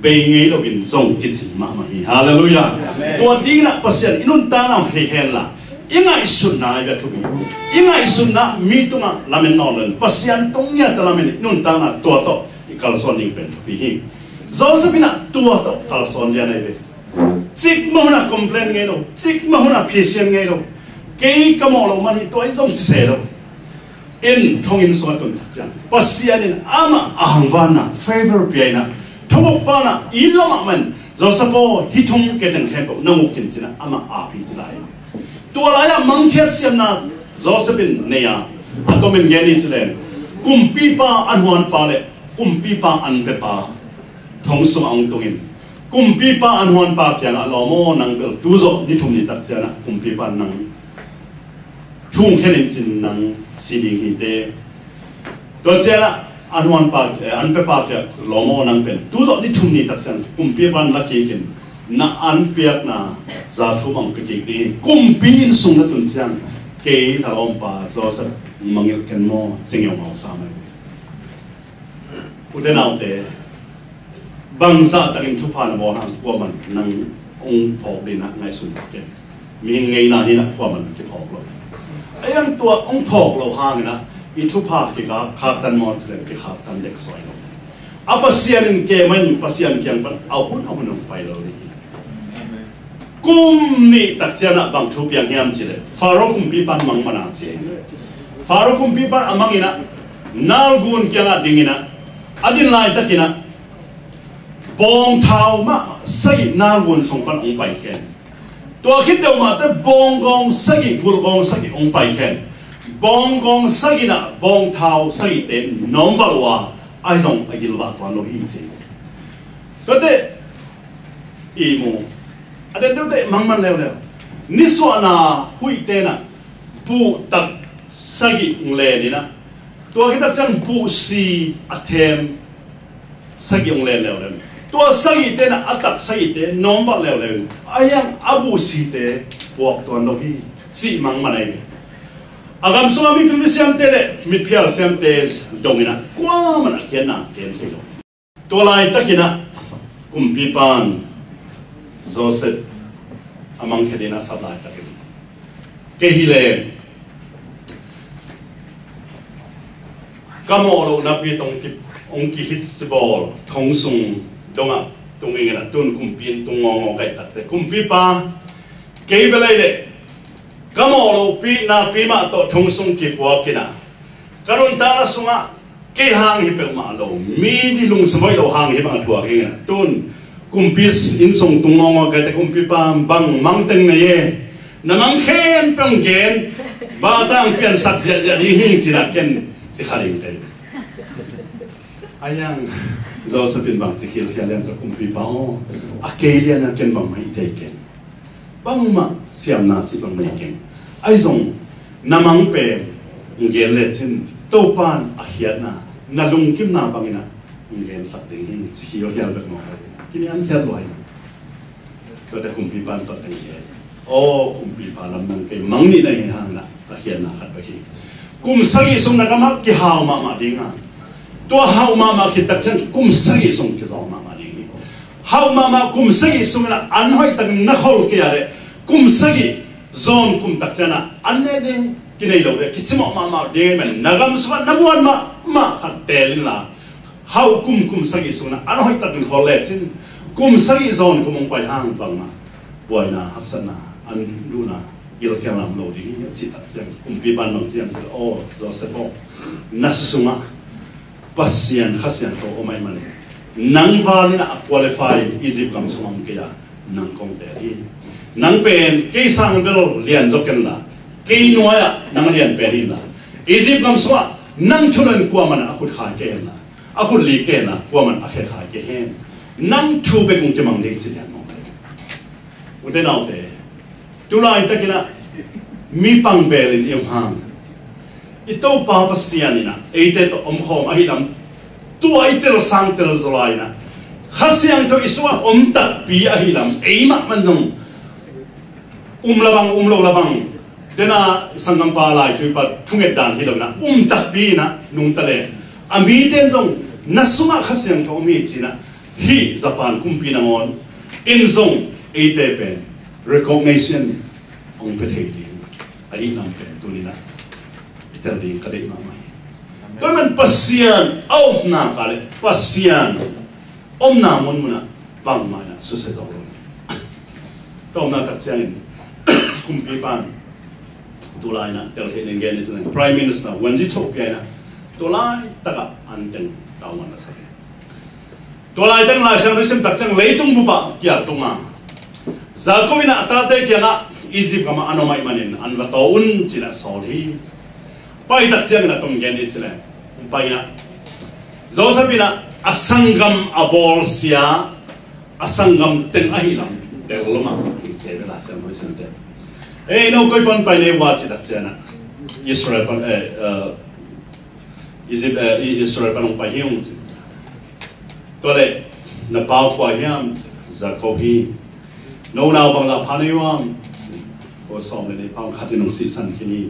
bei ngei loin zong kicing mahmah hi. Halleluiah. Amen. Tua dingin ah Pasian i nuntakna hong hei henla, i ngaihsutna i bia thupi. I ngaihsutna mi tungah lamet nawn loin Pasian tung ngiat a lamet, i nuntakna tua tawh i kalsuan ding pen thupi hi. Joseph in ah tua tawh kalsuan lian ahi ve. Cikmah hun ah complain ngei lo, cikmah hun ah phisian ngei lo. Kei ka mawh loh man hi, tua in zong ci se lo. In thonginn sungah tun tak ciang Pasian in amah a hangvanna, favor pia in ah, thubuk pan ah it lo mahmah in, Joseph aw, hih thum kei teng khempeuh na nguk in ci-in ah amah ap hi ci lai. Tua lai-ah mangkhiat siamna Joseph in nei a, a tomin gen hi ci leng, kumpipa an huanpa le kumpipa an pepa thong sungah hong tungin, kumpipa an huanpa kiangah, lawm aw, nang bel tu zawh ni thum ni tak ciangin ah kumpipa in nang thu hong khen in cin, nang si ding hi teh. Tua ciangin ah an huanpa, eh, an pepa kiangah, lawm aw, nang pen tu zawh ni thum ni tak ciangin kumpipa in la kik in, na an piakna za thum hong pia kik ding hi. Kumpi inn sung na tun ciang kei na lawmpa Joseph mangngilh ken maw, ci ngeungau sa mai. Ute naute, bangzah takin thupha na bawl hang kuaman nang hong phawk ding in ah ngaihsun kei. Mihing ngeina hi in ah kuaman kiphawk lo. A hiang tua hong phawk loh hangin ah i thupha kikhak, khaktan maw ci leng kikhaktan dek suai lo. A Pasian in kei mah in Pasian kiang pan a hun a hun hong pai lo ding hi. Kum nih tak ciangin ah bang thu piang hiam cih leh, Faro kumpipa in mang man a ci hi. Faro kumpipa in a mang in ah, nalgun kiangah ding in ah, a din laitakin ah, bawngthau mahmah sagih nalgun sung pan hong paikhen. Tua khit deuh mah teh bawng gawng sagih, gulh gawng sagih hong paikhen. Bawng gawng sagih in ah bawngthau sagihte nawmvalh uh a, ahi zong a gilvah tuan lo hi ci. Tuate i mu. A den deuhte mangman leuleu. Nisuahna huihte in ah buh tak sagih hong len in ah, tua khit tak ciang buh si a them sagih hong len leuleu. Tua sagihte in ah a tak sagihte nawmvalh leuleu in, a hiang a buh site puak tuan lo hi, cih mangman ahi ve. A gam sungah mipil misiamte le mitphial siamte dong in ah kuaman a khiatna gen thei lo. Tua laitakin ah kumpipa in Joseph a mangkhiat in a sap laitakin, kei hi leng ka mawh loh napi tawh hong ki, hong kihitsi bawl thong sung dongah tung ing in ah, tun kumpi inn tung ngawngaw ka hih tak teh, kumpipa, kei bel ei leh ka mawh loh pi, napi mah tawh thong sung kipuak in ah, ka nuntakna sungah kei hang hi peuhmah lo, mi lungsim hoih lo hang hi bang a thuak ing in ah, tun kumpi inn sung tung ngawngaw ka hih teh, kumpipa, bang mang teng nei e, na mang khempeuh hong gen, bang a tang piansak ziahziah ding hi ci-in ah ken ci kha ding ka hi. A hiang Joseph in bang ci khialkhial hiam cih leh, kumpipa aw, a kei lian a ken bangmah i thei keng. Bangmah siamna cih bang nei keng. Ahi zong na mang pen hong gen lecin Topa in a khiatna, na lungkimna bangin ah hong gensak ding hi, ci khialkhial bek mawk hi. Kiniamkhial lua hi. Tuate kumpipa in tua teng gen. Aw kumpipa, lamdang kei, mang nih na hi hang in ah ka khiatna khat bek hi. Kum sagih sung na gamah kihau mahmah ding a, tua hauh mahmah khit tak ciang kum sagih sung kizawng mahmah ding hi. Hauh mahmah kum sagih sung in ah an hoih takin na khol kei a leh, kum sagih zawn kum tak ciang ah an ne ding kinei lo leh kicimawh mahmah ding ahih manin na gam sungah na muan mahmah khat teel inla, hauh kum, kum sagih sung in ah an hoih takin khol lecin, kum sagih zawn kum hong pai hang bangmah buaina, haksatna, an duhna gilkial lam lo ding hi, a cih tak ciang kumpipa in bang ci hiam cih leh, aw Joseph aw, na sungah Pasian Kha Siangtho om ahih manin, nang val in ah a qualify Egypt gam sungah om kei a, nang kong teel hi. Nang pen kei sang bel lian zaw kenla, kei nuai-ah nang lian pen inla, Egypt gam sungah nang thu loin kuaman a khut khai kei henla, a khut lik kei henla, kuaman a khe khai kei hen. Nang thu bek hong kimang ding ci lian mawk hi. Ute naute, tu laitakin ah mi pang belin i om hang, i Topa Pasian in ah eite tawh omkhawm ahih lam, tua i tel sang tel zaw lai-in ah Kha Siangtho i sungah om takpi ahih lam, eimah man zong um la bang, um lo la bang, tena sanggampa lai thuipa thunget dan hi lo-in ah um takpi in ah nungta leng, a mite in zong na sungah Kha Siangtho om hi ci-in ah, hih Japan kumpi nangawn in zong eite pen recognition hong pia thei ding ahih lam pen tuni-in ah i tel ding ka deih mahmah hi. Tua ahih manin Pasian a omna ka leh Pasian omna munmun ah bangmah in ah susia zo lo hi. Tua omna tak ciangin kumpipa in tu lai-in ah tel theih ning gen ni ci-in ah Prime Minister Win Zaitse pia in ah tu laitak ah an teng tau man a sak hi. Tua laitak Lai Siangtho i sim tak ciang leitung bup ah kial tung a, Jacob in ah a tate kiangah Egypt gam ah an om ahih manin an va tawh un ci-in ah sawl hi. Pai tak ciangin a tom gen hi ci leng, pai in ah Joseph in ah a sanggam a bawlsia, a sanggam teng ahih lam tel lo mah hi ci ve Lai Siangtho i simte. Ei, no koi pan pai na hi uh a cih tak ciangin ah Israel pan, eh, eh, Egypt, eh, I-, Israel pan hong pai hi ung ci. Tua leh na pa uh kua hiam? Jacob hi. No nau bangzah pha na hi uh hiam? Ko sawm le nih pha, khat in hong sihsan khin hi.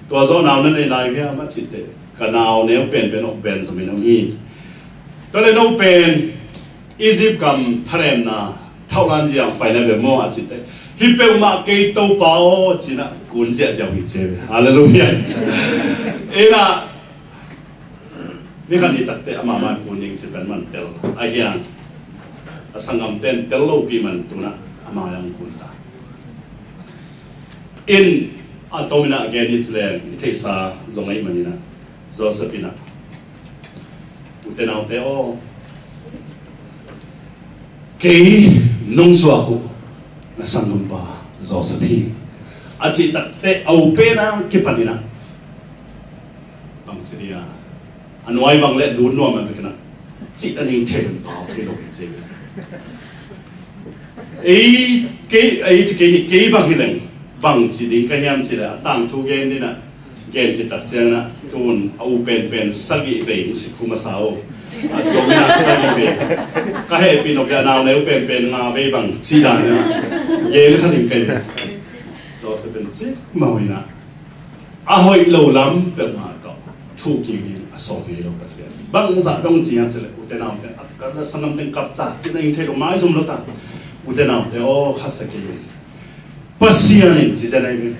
Tua zawh nau na nei lai uh hiam a cih teh, ka nau neu penpen uh Benjamin om hi. Tua leh no pen Egypt gam thanemna thauhlan zia hong pai na ve maw a cih teh, hi peuhmah kei Topa aw ci-in ah kun ziahziah uh hi ci ve. Halleluiah. Ei, na Ni khat ni takte ama mai kun ding ci pen man tel a hiang. A sanggamte in tel lopi man tu-in ah ama yang kun ta. In a tom in ah gen ni ci leng i theihsa zong ahih manin ah Joseph in ah, ute naute aw, kei nong zuak uh na sanggampa Joseph hi, a cih takteh a u pen a kipan in ah bangci dia a nuai bang le lut nuam a vekin ah cih a ning thei in pau thei lo hi ci. Ei kei, ei ci kei ni, kei bang hi leng bangci ding ka hiam ci leh a tangthu gen ding ah, gen khit tak ciangin ah tun a u penpen sagih vei hong si khum a sa uh. A sawm nak sagih vei. Ka hehpih nop le a nau neu penpen nga vei bang ci dan in ah gen kha ding kei. Joseph in cik mau in ah a hoih lo lam peuhmah tawh thu kik ding a sawm ngei lo Pasian. Bangzah dong ci hiam ci leh, ute naute, a, a sanggam teng kap ta, ci-in a ing thei lo, maizum lo ta. Ute naute aw, khasia kei un. Pasian in ci zen ahi ve.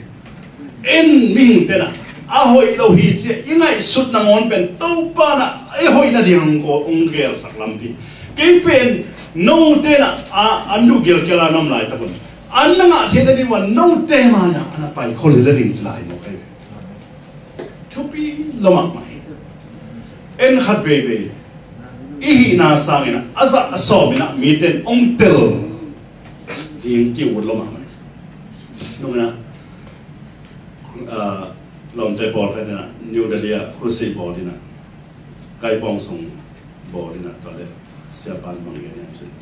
En mihingte in ah a hoih lo hi ci-a i ngaihsut nangawn pen Topa in ah i hoih nading hong ko-, hong gelsak lampi. Kei pen note in ah a, an duh gilkial a na om laitak un, an na ngah theih nading uh a note mai-ah a na pai khol hi nading ci lai mawk ahi ve. Thupi lo mahmah hi. En khat veivei i hihna sangin ah a zah a sawm in ah mite in hong tel ding ki-ut lo mahmah hi. Nung in ah, ah, lawmte pawlkhat in ah New Delhi ah crusade bawl in ah, Kaipawng sung bawl in ah, tua leh siapa in bang gen hiam cih leh,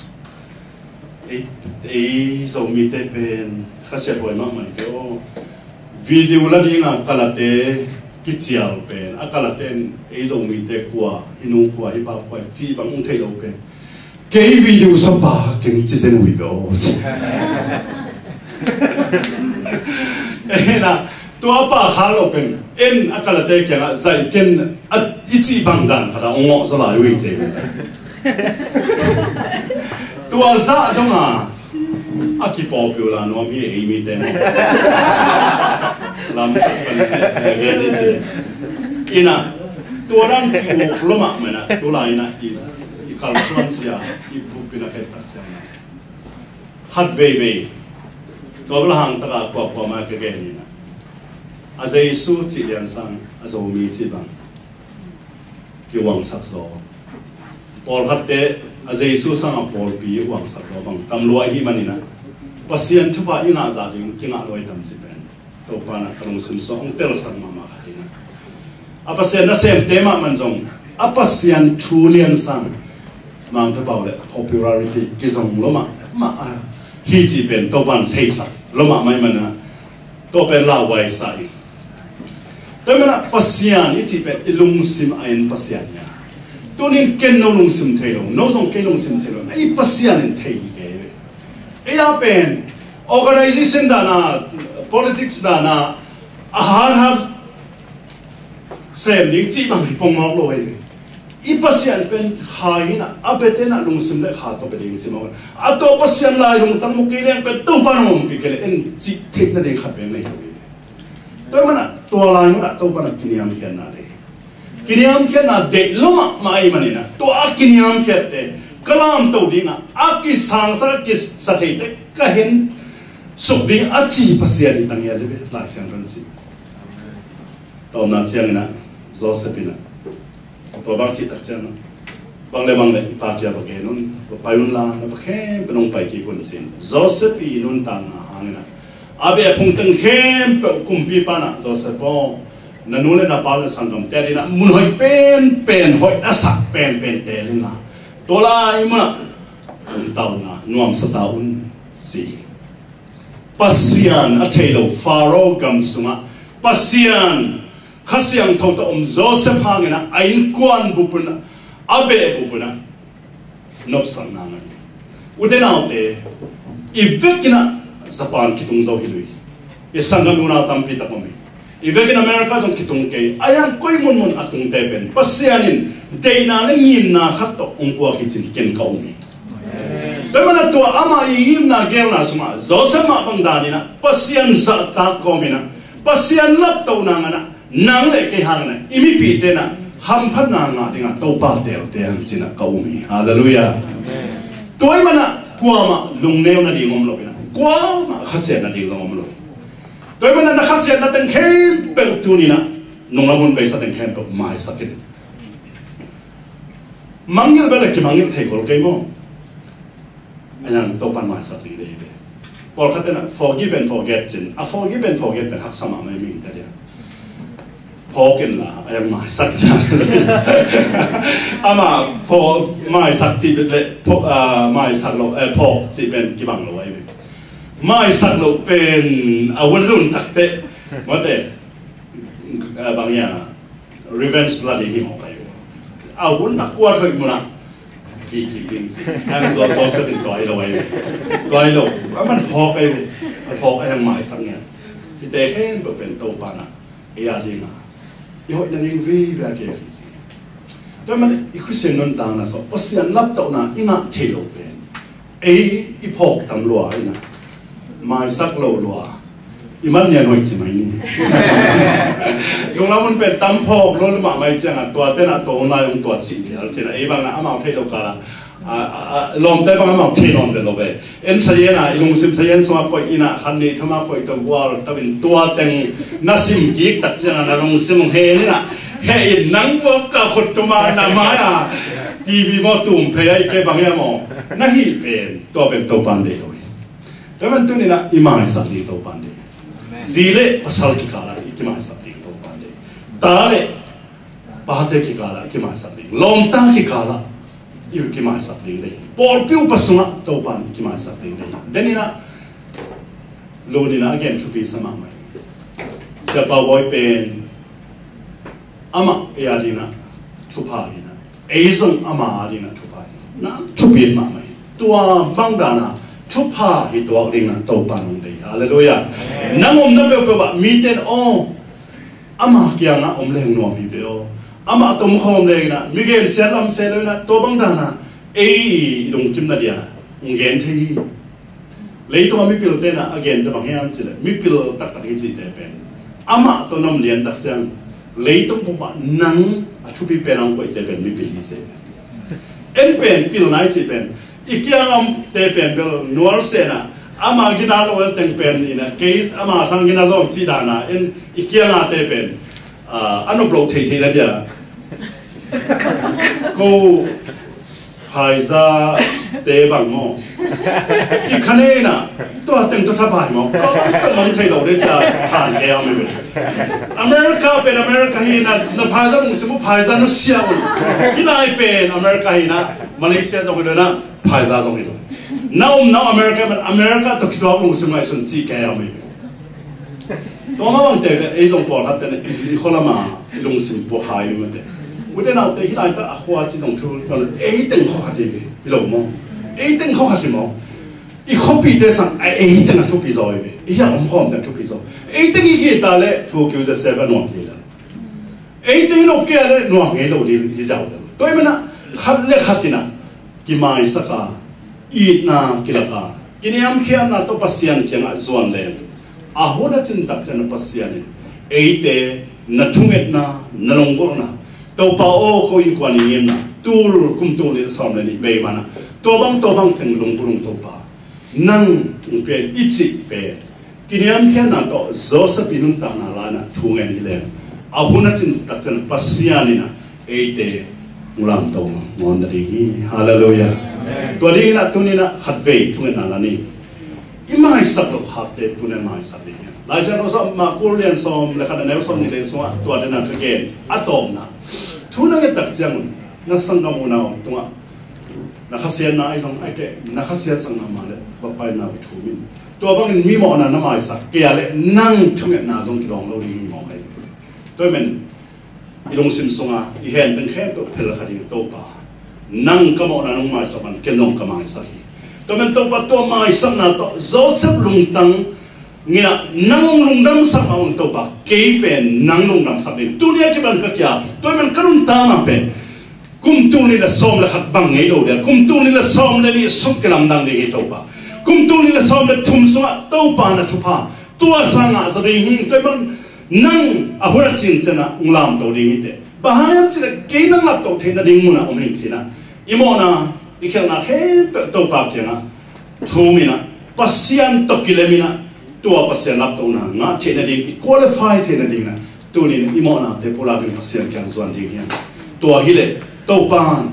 ei, ei Zomite pen khasia huai mahmah hi ve aw. Video la ding a kalate kicial pen, a kalate in ei Zomite kua, hih nu kua, hih pa kua cih bang hong thei lo pen, kei video sapa keng ci zen uh hi ve aw. Ei na, tua pa kha lo pen, en a kalate kiangah zaih ken a i cih bang dan khat ah hong ngawh zaw lai uh hi ci. Tua zah dong a, a kipawlpih uh la nuam hi ei mite maw. Lam khat pan gen ni ci. Ina, tua dan ki-uk lo mahmah in ah, tu lai in ah i, i kalsuan sia, i bupin a khet tak sia in ah. Khat veivei, tua bel a hang tak a kuakua mai ka gen in ah, a Jesu cih lian sang a Zomi cih bang kiuangsak zaw. Pawlkhatte a Jesu sang a pawlpi uangsak zaw bang tam lua ahih manin ah, Pasian thupha i ngah zah ding kingah lua hi tam cih pen Topa in ah ka lungsim sung hong telsak mahmah khat hi in ah. A Pasian nasemte mahmah in zong a Pasian thu lian sang Mang Thupha uh leh popularity kizong lo mahmah a, hi cih pen Topan theisak lo mahmah ahih manin ah, tua pen lauhuai sa ing. Tua ahih manin ah Pasian i cih pen i lungsim a en Pasian hi a, tuni-in ken no lungsim thei lo, no zong kei lungsim thei lo, ei Pasian in thei hi kei ve. Ei a pen organization dan a, politics dan a, a hat hat sem ding cih bang hi pong mawk lo hi. I Pasian pen kha hi-in ah, a biate in ah lungsim le kha tawh bia ding ci mawk hi. A tua Pasian lai lungtang mu kei leng pen Topa nong ompih kei leh en cih theih nading khat bek nei lo hi. Tua ahih manin ah tua lai mun ah Topa in ah kiniamkhiatna deih. Kiniamkhiatna deih lo mahmah ahih manin ah, tua a kiniamkhiatte ka lamto ding a, a kisangsak a kisa theite ka hensuk ding a ci Pasian hi tang hi a, Lai Siangtho in ci. Tawpna ciangin ah Joseph in ah tua bang cih tak ciangin ah, bang le bang le i pa kiang va gen un, va pai un la, na va khempeuh hong pai kik un, ci-in Joseph i nuntakna hangin ah, a beh a phung teng khempeuh kumpipa in ah, Joseph aw, na nu le na pa le sanggamte adingin ah mun hoih penpen, hoih a sak penpen teel in la, tua lai mun ah hong tau un la, nuamsa ta un, ci hi. Pasian a thei lo Pharaoh gam sungah Pasian Kha Siangtho tawh om Joseph hangin ah, a innkuan bup un ah, a beh bup un ah nopsakna ngah hi. Ute naute, i vekin ah Japan kitung zo hi lo hi. I sanggam unau tampi tak om hi. I vekin America zong kitung kei. A hiang koi munmun a tungte pen Pasian in deihna le ngimna khat tawh hong puak hi ci-in ken ka um hi. Tua ahih manin ah tua ama i ngimna gelna sungah Joseph mah bang danin ah Pasian zahtak kawmin ah, Pasian laptohna ngan ah, nang le kei hangin ah, i mipite in ah hamphatna ngah dingin ah Topa teelte hang ci-in ah ka um hi. Halleluiah. Tua ahih manin ah kuamah lungneu nading om lo in ah, kuamah khasiat nading zong om lo hi. Tua ahih manin ah na khasiatna teng khempeuh tuni-in ah, nunglam hun beisa teng khempeuh maisak in. Mangngilh bel a kimangngilh thei khol kei maw? A hiang Topan maisak ding deih hi ve. Pawlkhat in ah forgive and forget ci-in, a forgive and forget pen haksa mahmah hi, mihingte adingin. Phawk in la, a hiang maisak in la. Amah phawk, maisak cih pen le, phaw-, ah, maisak lo, eh, phawk cih pen kibang lo ahi ve. Maisak lo pen a hun lun tak teh, mawte, ah, bang hiam, revenge blood hi mawk ahi ve. A hun a kuat hoih mun ah kik kik ding ci. A hiang Joseph in tua hi lo ahi ve. Tua hi lo. Aman phawk ahi ve. A phawk a hiang maisak ngiat. Hihte khempeuh pen Topa in ah ei a dingin ah i hoihna ding vive a gel hi ci. Tua ahih manin i Khristian nuntakna sungah Pasian laptohna i ngah theih loh pen ei i phawk tam lua in ah, maisak lo lua, i man nian hoih ci mai ni. Nunglam hun pen tam phawk lo mahmah ahih ciangin ah, tuate in ah tua hun lai hong tua cih lial ci-in ah, ei bang in ah amau theih loh kal ah, a, a, a, lawmte bang amau thei nawn ve lo ve. En sayen a, i lungsim sayen sungah koih in ah, khat nih thum a koih tawh gualto in, tua teng na sim kik tak ciangin ah na lungsim hong hen in ah, heh in nang buak ka khut tum a na mai a, TV maw tum phei a, i kei bang hiam maw, na hih pen, tua pen Topan deih lo hi. Tua ahih manin tuni-in ah i maisak ding Topan deih. Zi le pasal kikal ah i kimaisak ding Topan deih. Ta le pate kikal ah i kimaisak ding, lawmta kikal ah i kimaisak ding deih hi. Pawlpi upa sungah Topan i kimaisak ding deih hi. Den in ah, Lun in ah a gen thupi sa mahmah hi. Siapa Bawi pen amah ei a dingin ah thupha hi in ah, ei zong ama a dingin ah thupha hi in ah, thupi mahmah hi. Tua bang dan a thupha hi tuak dingin ah Topan hong deih hi. Halleluiah. Nang omna peuhpeuh ah mite in, aw, ama kiangah om leng nuam hi ve aw. Amah tomkhawm leng in ah, mi gensiat lamseh lo in ah, tua bang dan a ei i lungkimna dia hong gen thei hi. Leitungah mipilte in ah a gente bang hiam cih leh, mipil taktak hi cihte pen amah tawh na om lian tak ciang, leitung bup ah nang a thupi pen a hong koihte pen mipil hi ci. En pen pilna i cih pen, i kiang a omte pen bel nualsia in ah, ama gina lo le teng pen in ah, kei ama sang gina zaw cih dan a, en i kiang a te pen, ah, a nop loh theihtheihna dia, ko phaizate bang maw, kikha ne in ah, tua teng tawh thapai maw, ko mang thei lo de cia han kei a om hi ve. America pen America hi in ah, na phaiza lungsim uh phaiza nusia un. Hih lai pen America hi in ah, Malaysia zong hi lo in ah, Phaisa zong i lo. Na omna America man America tawh kituak lungsim ngaihsun cih kei a om hi. Tua mah bang teh ei zong pawlkhat teh i khualama i lungsim puakhai i mate. Ute naute hi laitak a khua ci zong thu ei teng khuakhat hi ve. I lo maw? Ei teng khuakhat hi maw? I khuapite sang a ei teng a thupi zaw hi ve. I a om khawm teng a thupi zaw. Ei teng i kihta le thu kiu zia seven nuam hi la. Ei teng i nop kei a le nuam ngei lo ding hi zaw le. Tua i mana khat le khat ina kimaisak a, itna kilak a, kiniamkhiatna tawh Pasian kiangah zuan leng, a hun a cin tak ciang Pasian in eite na thungetna, na lunggulhna, Topa aw ko innkuan i ngimna, tul kum tul nih sawm le nih bei mana tua bang tua bang teng lunggulh ung Topa, nang ung pen i cih pen kiniamkhiatna tawh Joseph i nuntakna laina thu ngen hi leng, a hun a cin tak ciang Pasian ina eite hong lamto ngawn na ding hi. Halleluiah. Tua dingin ah tuni-in ah khatvei thungetna la ni. I maisak loh khakte tuni-in maisak ding hi. Lai Siangtho sungah Mark kul lian sawm le khat a neu sawm nih le sungah tua dena ka gen a tawpna, thu na nget tak ciangun na sanggam unau tungah na khasiatna ahi zong ahih kei leh na khasiatsakna mah le va paina va thum in. Tua bangin mi mawhna na maisak kei a leh nang thungetna zong kidawng lo ding hi mawk ahi. Tua ahih manin i lungsim sunga i hen teng khempeuh phel kha ding Topa, nang ka mawhna nong maisak bang ken zong ka maisak hi. Tua ahih manin Topa tua maisakna tawh Joseph lungtang ngiah nang hong lungdamsak mah un Topa, kei pen nang lungdamsak ding. Tuni a kipan ka kia, tua ahih manin ka nuntakna pen kum tul nih le sawm le khat bang ngei lo dia, kum tul nih le sawm le nih suk kilamdang ding hi Topa. Kum tul nih le sawm le thum sungah Topa na thupha tua sangah za ding hi. Tua ahih manin nang a hun a cin ciangah hong lamto ding hi teh. Bang hang hiam cih leh kei nang laptoh theih nading munah om hi ing ci-in ah i mawhna i khialhna khempeuh Topa kiangah thum in ah, Pasian tawh kilem in ah, tua Pasian laptohna ngah theih nading, i qualify theih nading in ah tuni-in i mawhnate pulak in Pasian kiang zuan ding hi hang. Tua hi leh Topa in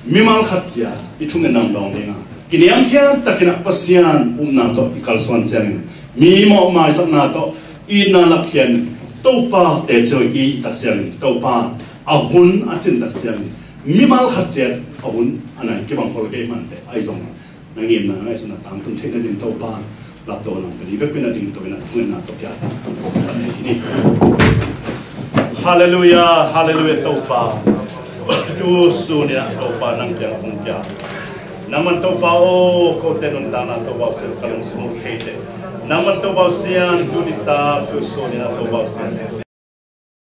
mimal khat ciat i thungetna dawng ding a, kiniamkhiat takin ah Pasian upna tawh i kalsuan ciangin mi mawh maisakna tawh itna lapkhiat in Topa teci i tak ciangin Topa a hun a cin tak ciangin mimal khat ciat a hun a nai kibang khol kei mah teh ahi zong na ngimna na ngaihsutna tangtun theih nading Topa laptoh nang pen i vekpi-in a dingto in ah thungetna tawh kia. Halleluiah, halleluiah Topa. Tu sun in ah Topa nang kiang kong kia. Nangman Topa aw, kote nuntakna Topa Pasian ka lungsim uh thei teh. Nangman Topa Pasian tu nitak tu sun in ah Topa Pasian